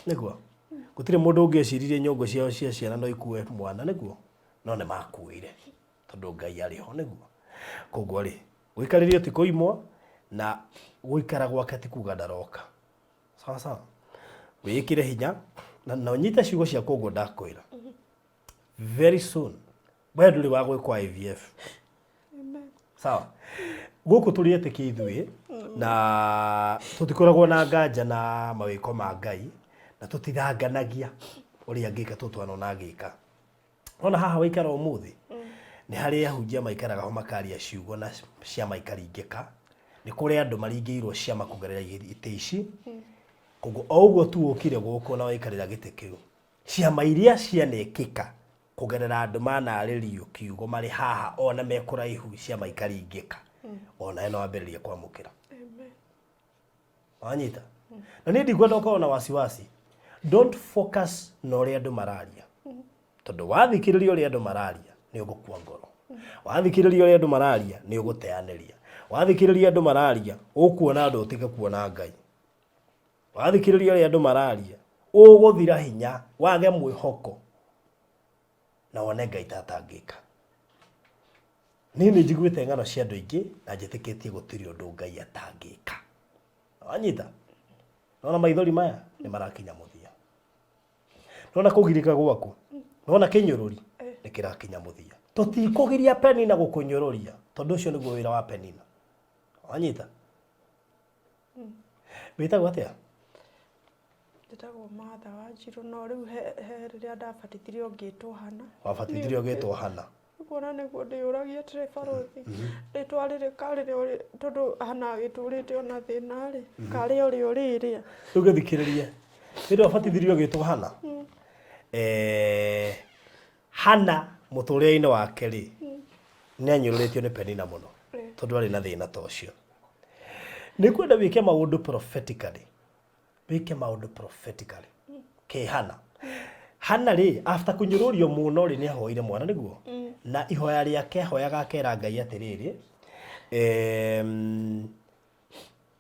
nĩguo gũtirĩ mũndũ ũngĩeciririe nyũngũ ciao cia ciana no ikue mwana nĩguo no nĩ makuire tondũ Ngai arĩ ho nĩguo koguo rĩ gũikarĩrio ti kũimwo na gũikara gwake ti kuga ndaroka sawa sawa wĩĩkĩre hinya na, na ũnyite ciugo ciakwa ũguo ndakwĩra very soon we ndũrĩ wa gwĩkwo IVF sawa gũkũ tũrĩ etĩkia ithuĩ na tũtikoragwo na nganja na mawĩko ma Ngai na tũtithanganagia ũrĩa angĩka tũ twanona agĩka ona haha waikara ũmũthĩ nĩ harĩ ahunjia maikaraga ho makaria ciugo na ciama ikaringĩka nĩ kũrĩ andũ maringĩirwo ciama kũgerera itĩ ici koguo o ũguo tu ũkire gũkũ na waikarĩra gĩtĩ kĩu ciama iria cianekĩka kũgerera andũ manarĩrio kiugo marĩ haha ona me kũraihu ciama ikaringĩka onawe no wambĩrĩrie kwamũkĩra wanyita na niĩ ndikwenda ũkorwo na wasiwasi don't focus na ũrĩa andũ mararia tondũ wathikĩrĩria ũrĩa andũ mararia nĩ ũgũkua ngoro wathikĩrĩria ũrĩa andũ mararia nĩ ũgũteanĩria wathikĩrĩria andũ mararia ũkuona andũ ũtige kuona Ngai wathikĩrĩria ũrĩa andũ mararia ũgũthira hinya wage mwĩhoko na wone Ngai ta atangĩka niĩ nĩ njiguĩte ng'ano cia andũ aingĩ na njĩtĩkĩtie gũtirĩ ũndũ Ngai atangĩka wanyita nona maithori maya nĩ marakinya mũthia nona kũgirĩka gwaku nona kĩnyũrũri nĩ kĩrakinya mũthia tũtikũgiria Penina gũkũnyũrũria tondũ ũcio nĩguo wĩra wa Penina wanyita wĩtagwo atĩa Njĩtagwo Martha Wanjirũ no rĩu he, he rĩrĩa ndabatithirio ngĩtwo Hana. Wabatithirio ũgĩtwo Hana. Kuona nĩguo ndĩyũragia atĩrĩ barũthi, rĩtwa rĩrĩ karĩ rĩo tondũ Hana agĩtũrĩte ona thĩna rĩ, karĩ o rĩo rĩrĩa. Rĩu gĩthikĩrĩrie. Hĩndĩ wabatithirio ũgĩtwo Hana. Eh, Hana mũtũrĩre-inĩ wake rĩ, nĩ anyũrũrĩtio nĩ Penina mũno tondũ arĩ na thĩna ta ũcio. Nĩ ngwenda wĩke maũndũ prophetically. Wĩke maũndũ prophetically. Kĩ Hana. Hana rĩ, after kũnyũrũrio mũno rĩ, nĩ ahoire mwana nĩguo? Na ihoya rĩake ahoyaga akera Ngai atĩrĩrĩ, em,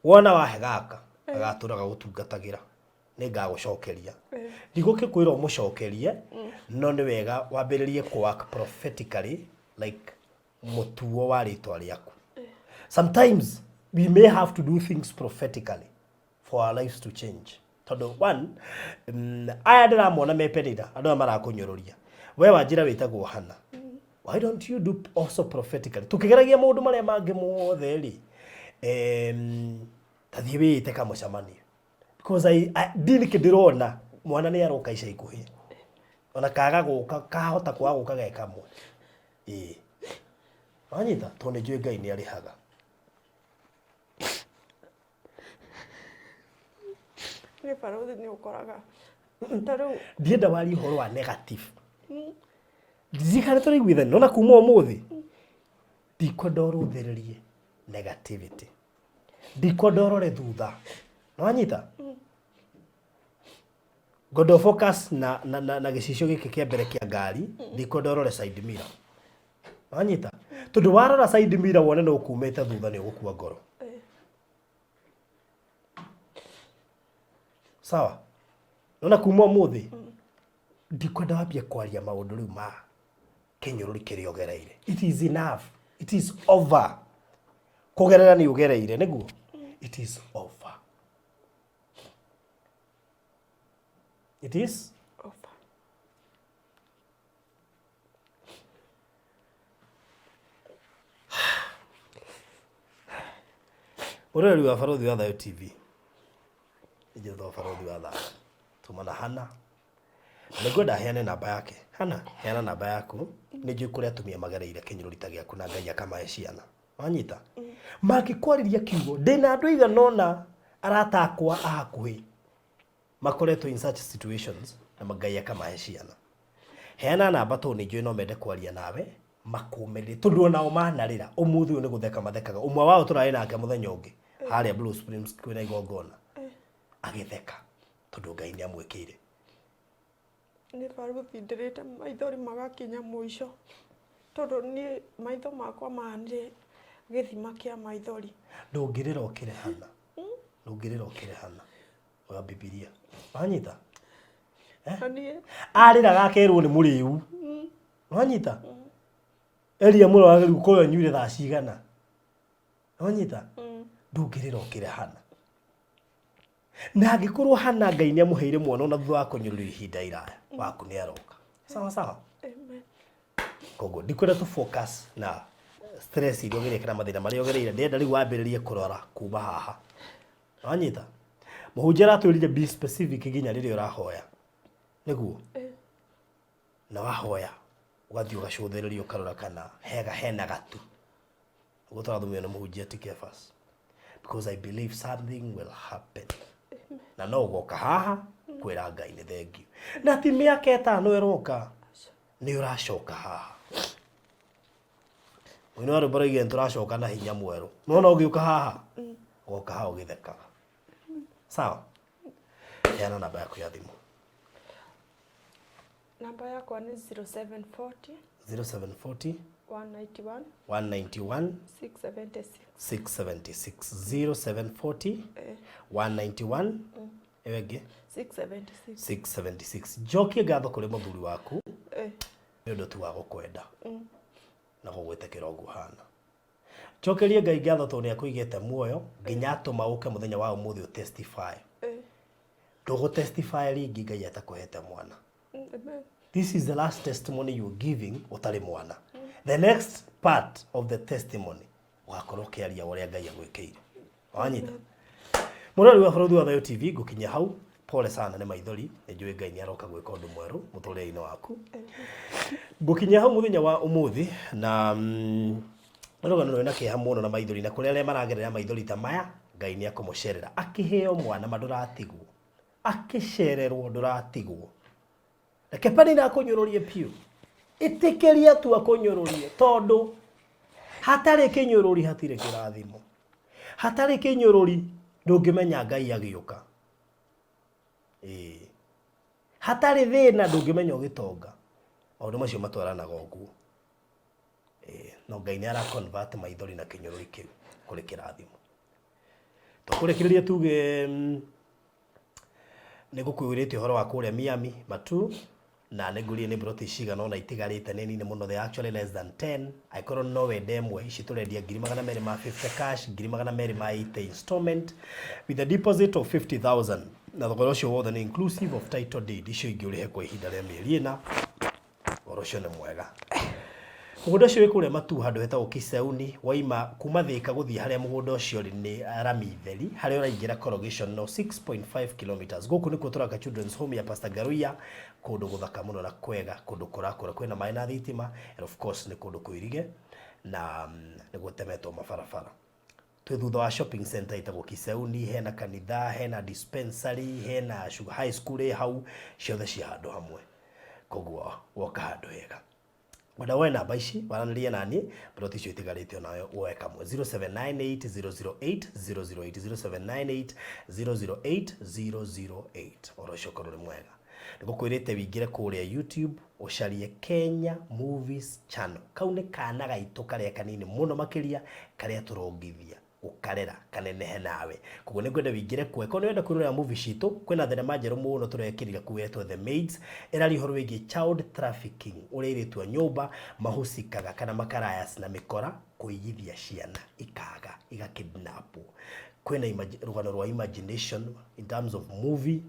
wona wahe gaka, gagatũra gagũtungatagĩra. Nĩ ngagũcokeria. Ndigũkĩkwĩra ũmũcokerie, no nĩ wega wambĩrĩrie kũ work prophetically like mũtuo wa rĩtwa rĩaku. Sometimes We may have to do things prophetically for our lives to change. Tondũ one, aya ndĩramona me Penina, andũ aya marakũnyũrũria. We wanjĩra wĩtagwo Hana. Why don't you do also prophetically? Tũkĩgeragia maũndũ marĩa mangĩ mothe rĩ, ta thiĩ wĩĩte kamũcemanio. Because I, ndi nĩkĩ ndĩrona mwana nĩ aroka ica ikuhĩ. Ona kaga gũka, kahota kwaga gũka ge kamwe. Ĩĩ. Wanyita? Tondũ nĩ njũĩ Ngai nĩ arĩhaga. Nĩ barũthi nĩ ũkoraga ta rĩu. Ndienda warie ũhoro wa negative. Ndirikana tũraiguithania nona kuma ũmũthĩ ndikwenda ũrũthĩrĩrie negativity, ndikwenda ũrore thutha. Nĩwanyita? Ngwenda focus na gĩcicio gĩkĩ kĩa mbere kĩa ngari, ndikwenda ũrore side mirror. Wanyita? Tondũ warora side mirror wone nĩ ũkumĩte thutha nĩ ũgũkua ngoro. Sawa? Nona kuma ũmũthĩ ndikwenda wambie kwaria maũndũ rĩu ma kĩnyũrũri kĩrĩa ũgereire. It is enough. It is over. Kũgerera nĩ ũgereire nĩguo? It is over. It is over. Mũroreri wa Barũthi wa Thayũ TV. Njĩtwo Barũthi wa Thayũ. Tuma na Hana. Nĩngwenda heane namba yake. Hana, heana namba yaku. Nĩ njũĩ kũrĩa atumia magereire kĩnyũrũri ta gĩaku na Ngai akamahe ciana. Wanyita? Mangĩkwarĩria kiugo, ndĩna andũ aigana ũna arata akwa a hakuhĩ makoretwo in such situations na Ngai akamahe ciana. Heana namba tondũ nĩ njũĩ no mende kwaria nawe makũmĩrĩrie tondũ onao manarĩra ũmũthĩ ũyũ nĩ gũtheka mathekaga. Ũmwe wao tũrarĩ nake mũthenya ũngĩ harĩa Blue Springs kwĩna igongona agĩtheka tondũ Ngai nĩ amwĩkĩire. Nĩ barũthi ndĩrĩte maithori magakinya mũico tondũ niĩ maitho makwa mahanire gĩthima kĩa maithori. Ndũngĩrĩra ũkĩre Hana. Ndũngĩrĩra ũkĩre Hana wa Bibilia. Wanyita? Na niĩ Arĩraga akerwo nĩ mũrĩu. Wanyita? Eria mũno wagĩrĩirwo gũkorwo anyuire thaa cigana. Wanyita? Ndũngĩrĩra ũkĩre Hana. Na angĩkorwo Hana Ngai nĩ amũheire mwana ona thutha wa kũnyũrũrio ihinda iraya, waku nĩ aroka. Sawa sawa? Amen. Koguo ndikwenda tũ focus na stress iria ũgereire kana mathĩna marĩa ũgereire, ndĩrenda rĩu wambĩrĩrie kũrora kuma haha. Wanyita? Mũhunjia aratwĩrire be specific nginya rĩrĩa ũrahoya. Nĩguo? Na wahoya ũgathiĩ ũgacũthĩrĩria ũkarora kana hega hena gatu. Ũguo tũrathomithio nĩ mũhunjia ti Kefas. Because I believe something will happen. Na no ũgoka haha kwĩra Ngai nĩ thengiũ. Na ti mĩaka ĩtano ĩroka nĩ ũracoka haha. Mũini wa rwĩmbo roigire nĩ tũracoka na hinya mwerũ. Nĩwona ũgĩũka haha? Ũgoka haha ũgĩthekaga. Sawa? Heana namba yaku ya thimũ. Namba yakwa nĩ 0740 0740 191 191 676. 676 0740 191 ĩyo ĩngĩ 676. 676. Njokie ngatho kũrĩ mũthuri waku nĩ ũndũ tu wa gũkwenda na gũgwĩtĩkĩra ũguo ũhana. Njokerie Ngai ngatho tondũ nĩ akũigĩte muoyo nginya atũma ũke mũthenya wa ũmũthĩ ũ testify. Ndũgũ testify rĩngĩ Ngai atakũhete mwana. Amen. This is the last testimony you're giving ũtarĩ mwana. The next part of the testimony ũgakorwo ũkĩaria ũrĩa Ngai agwĩkĩire. Wanyita? Mũrori wa Bũrũri wa Thayũ TV ngũkinyia hau. Pole sana nĩ maithori, nĩ njũĩ Ngai nĩ aroka gwĩka ũndũ mwerũ mũtũrĩre-inĩ waku. Ngũkinyia hau mũthenya wa ũmũthĩ na nĩ rũgano rwĩna kĩeha mũno na maithori, na kũrĩ arĩa maragerera maithori ta maya, Ngai nĩ akũmũcerera. Akĩheo mwana ma ndũratigwo, akĩcererwo ndũratigwo. Reke Penina akũnyũrũrie biũ, ĩtĩkĩria tu akũnyũrũrie, tondũ hatarĩ kĩnyũrũri hatirĩ kĩrathimo. Hatarĩ kĩnyũrũri ndũngĩmenya Ngai agĩũka. Ĩĩ. Hatarĩ thĩna ndũngĩmenya ũgĩtonga. Maũndũ macio matwaranaga ũguo. Ĩĩ, no Ngai nĩ ara convert maithori na kĩnyũrũri kĩu kũrĩ kĩrathimo. Tũkũrĩkĩrĩria tuge nĩ ngũkwĩrĩte ũhoro wa kũrĩa Miami Matu. Na nĩ ngũrie nĩ mburoti cigana ũna itigarĩte, nĩ nini mũno, they are actually less than 10. Angĩkorwo no wende ĩmwe, ici tũrendia 250,000 cash, 280,000 installment with a deposit of 50,000, na thogora ũcio wothe nĩ inclusive of title deed. Icio ingĩ ũrĩhe kwa ihinda rĩa mĩeri 4. Ũhoro ũcio nĩ mwega. Mũgũnda ũcio wĩ kũrĩa Matuu, handũ hetagwo Kiseuni. Waima kuma Thĩka gũthiĩ harĩa mũgũnda ũcio ũrĩ nĩ rami theri, harĩa ũraingĩra corrugation no 6.5 kilometers. Gũkũ nĩkuo tũraka Children's Home ya Pastor Ngaruiya, kũndũ gũthaka mũno na kwega, kũndũ kũrakũra, kwĩna maĩ na thitima, and of course nĩ kũndũ kũirige na nĩ gũtemetwo mabarabara. Twĩ thutha wa shopping center ĩtagwo Kiseuni, hena kanitha, hena dispensary, hena high school ĩ hau, ciothe ciĩ handũ hamwe. Koguo woka handũ hega. Wenda woe namba ici waranĩrie naniĩ, mburoti icio itigarĩte onawe woe kamwe: 0798 008 008, 0798 008 008. Ũhoro ũcio ũkorwo ũrĩ mwega. Nĩgũkwĩrĩte wĩingĩre kũrĩa YouTube, ũcarie Kenya Movies Channel. Kau nĩ kana gaitũ karĩa kanini mũno makĩria, karĩa tũrongithia ũkarera kanenehe nawe. Koguo nĩ ngwenda wĩingĩre kuo ĩkorwo nĩ wenda kwĩrorera movie citũ. Kwĩna thenema njerũ mũno tũrekĩrire kuo yetwo The Maids, ĩraria ũhoro wĩgiĩ child trafficking, ũrĩa airĩtu a nyũmba mahusikaga kana makarayas na mĩkora kũiyithia ciana, ikaga igakidnapwo. Kwĩna rũgano rwa imagination in terms of movie.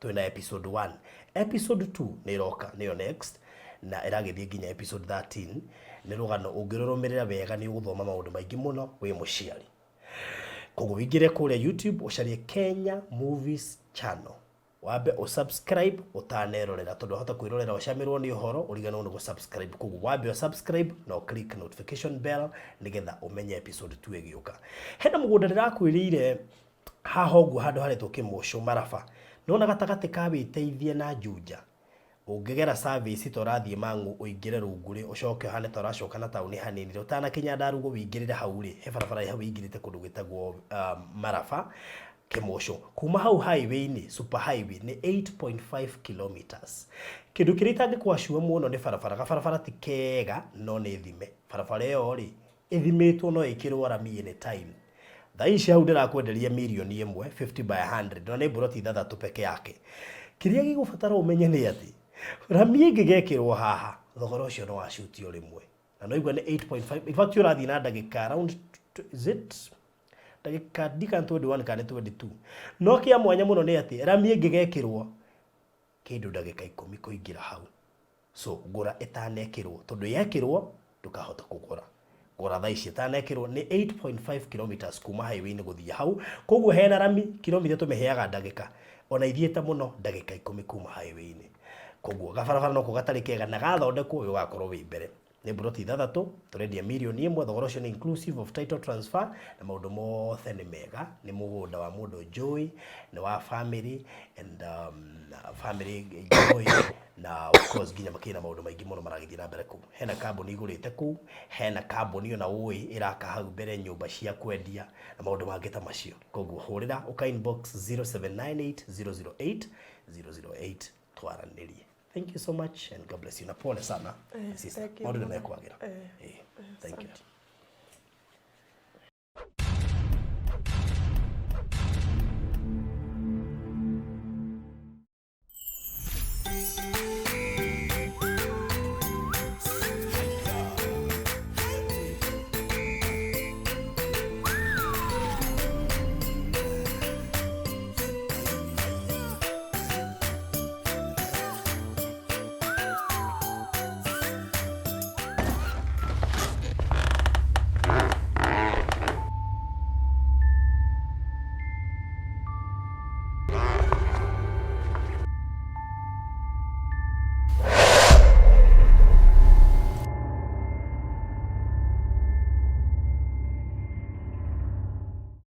Twĩna episode 1, episode 2 nĩ ĩroka, nĩyo next, na ĩragĩthiĩ nginya episode 13. Nĩ rũgano ũngĩrũrũmĩrĩra wega nĩ ũgũthoma maũndũ maingĩ mũno wĩ mũciari. Koguo wĩingĩre kũrĩa YouTube, ũcarie Kenya Movies Channel, wambe ũsubscribe ũtanerorera, tondũ wahota kwĩrorera ũcamĩrwo nĩ ũhoro, ũriganĩrwo nĩ gũsubscribe. Koguo wambe ũsubscribe na ũclick notification bell nĩgetha ũmenye episode 2 ĩgĩũka. Hena mũgũnda ndĩrakwĩrĩire haha ũguo, handũ haretwo Kĩmũcũ Maraba. Nĩwona gatagatĩ ka Wĩteithie na Juja, ũngĩgera service ta ũrathiĩ Mang'u, ũingĩre rungu rĩ, ũcoke ũhane ta ũracoka na taũni hanini rĩ, ũtanakinya Ndarugo wĩingĩrĩre hau rĩ, he barabara ĩ hau ĩingĩrĩte kũndũ gwĩtagwo Maraba Kĩmũcũ. Kuma hau highway-inĩ, super highway, nĩ 8.5 kilometers. Kĩndũ kĩrĩa itangĩkwacua mũno nĩ barabara. Gabarabara ti kega, no nĩ thime. Barabara ĩyo rĩ, ĩthimĩtwo no ĩkĩrwo rami anytime. Thaa ici hau ndĩrakwenderia 1 mirioni, 50 by 100, na nĩ mburoti 6 peke yake. Kĩrĩa gĩgũbatara ũmenye nĩ atĩ rami ĩngĩgekĩrwo haha, thogora ũcio no wacutio rĩmwe, na no igua nĩ 8.5. In fact, ũrathiĩ na ndagĩka around is it ndagĩka ndika 21 kana 22. No kĩa mwanya mũno nĩ atĩ rami ĩngĩgekĩrwo kĩndũ ndagĩka 10 kũingĩra hau. So ngũra ĩtanekĩrwo, tondũ yekĩrwo ndũkahota kũgũra. Gũra thaa ici ĩtanekĩrwo. Nĩ 8.5 kilometers kuma highway-inĩ gũthiĩ hau. Koguo hena rami, kilomita tũmĩheaga ndagĩka ona ithiĩte mũno ndagĩka 10 kuma highway-inĩ. Koguo gabarabara noko gatarĩ kega, na gathondekwo wĩ ũgakorwo wĩ mbere. Nĩ mburoti 6, tũrendia 1 mirioni, thogora ũcio nĩ inclusive of title transfer, na maũndũ mothe nĩ mega. Nĩ mũgũnda wa mũndũ njũĩ, nĩ wa family and family njũĩ, na of course nginya makĩrĩ na maũndũ maingĩ mũno maragĩthiĩ na mbere kũu. Hena kambuni igũrĩte kũu, hena kambuni ona ũĩ ĩraka hau mbere nyũmba cia kwendia na maũndũ mangĩ ta macio. Koguo hũrĩra, ũka inbox 0798 008 008 twaranĩrie. Thank you so much and God bless you, na pole sana, sister. Thank you Maũndũ nĩ mũno. mekwagĩra. Eh, Thank you. Asante.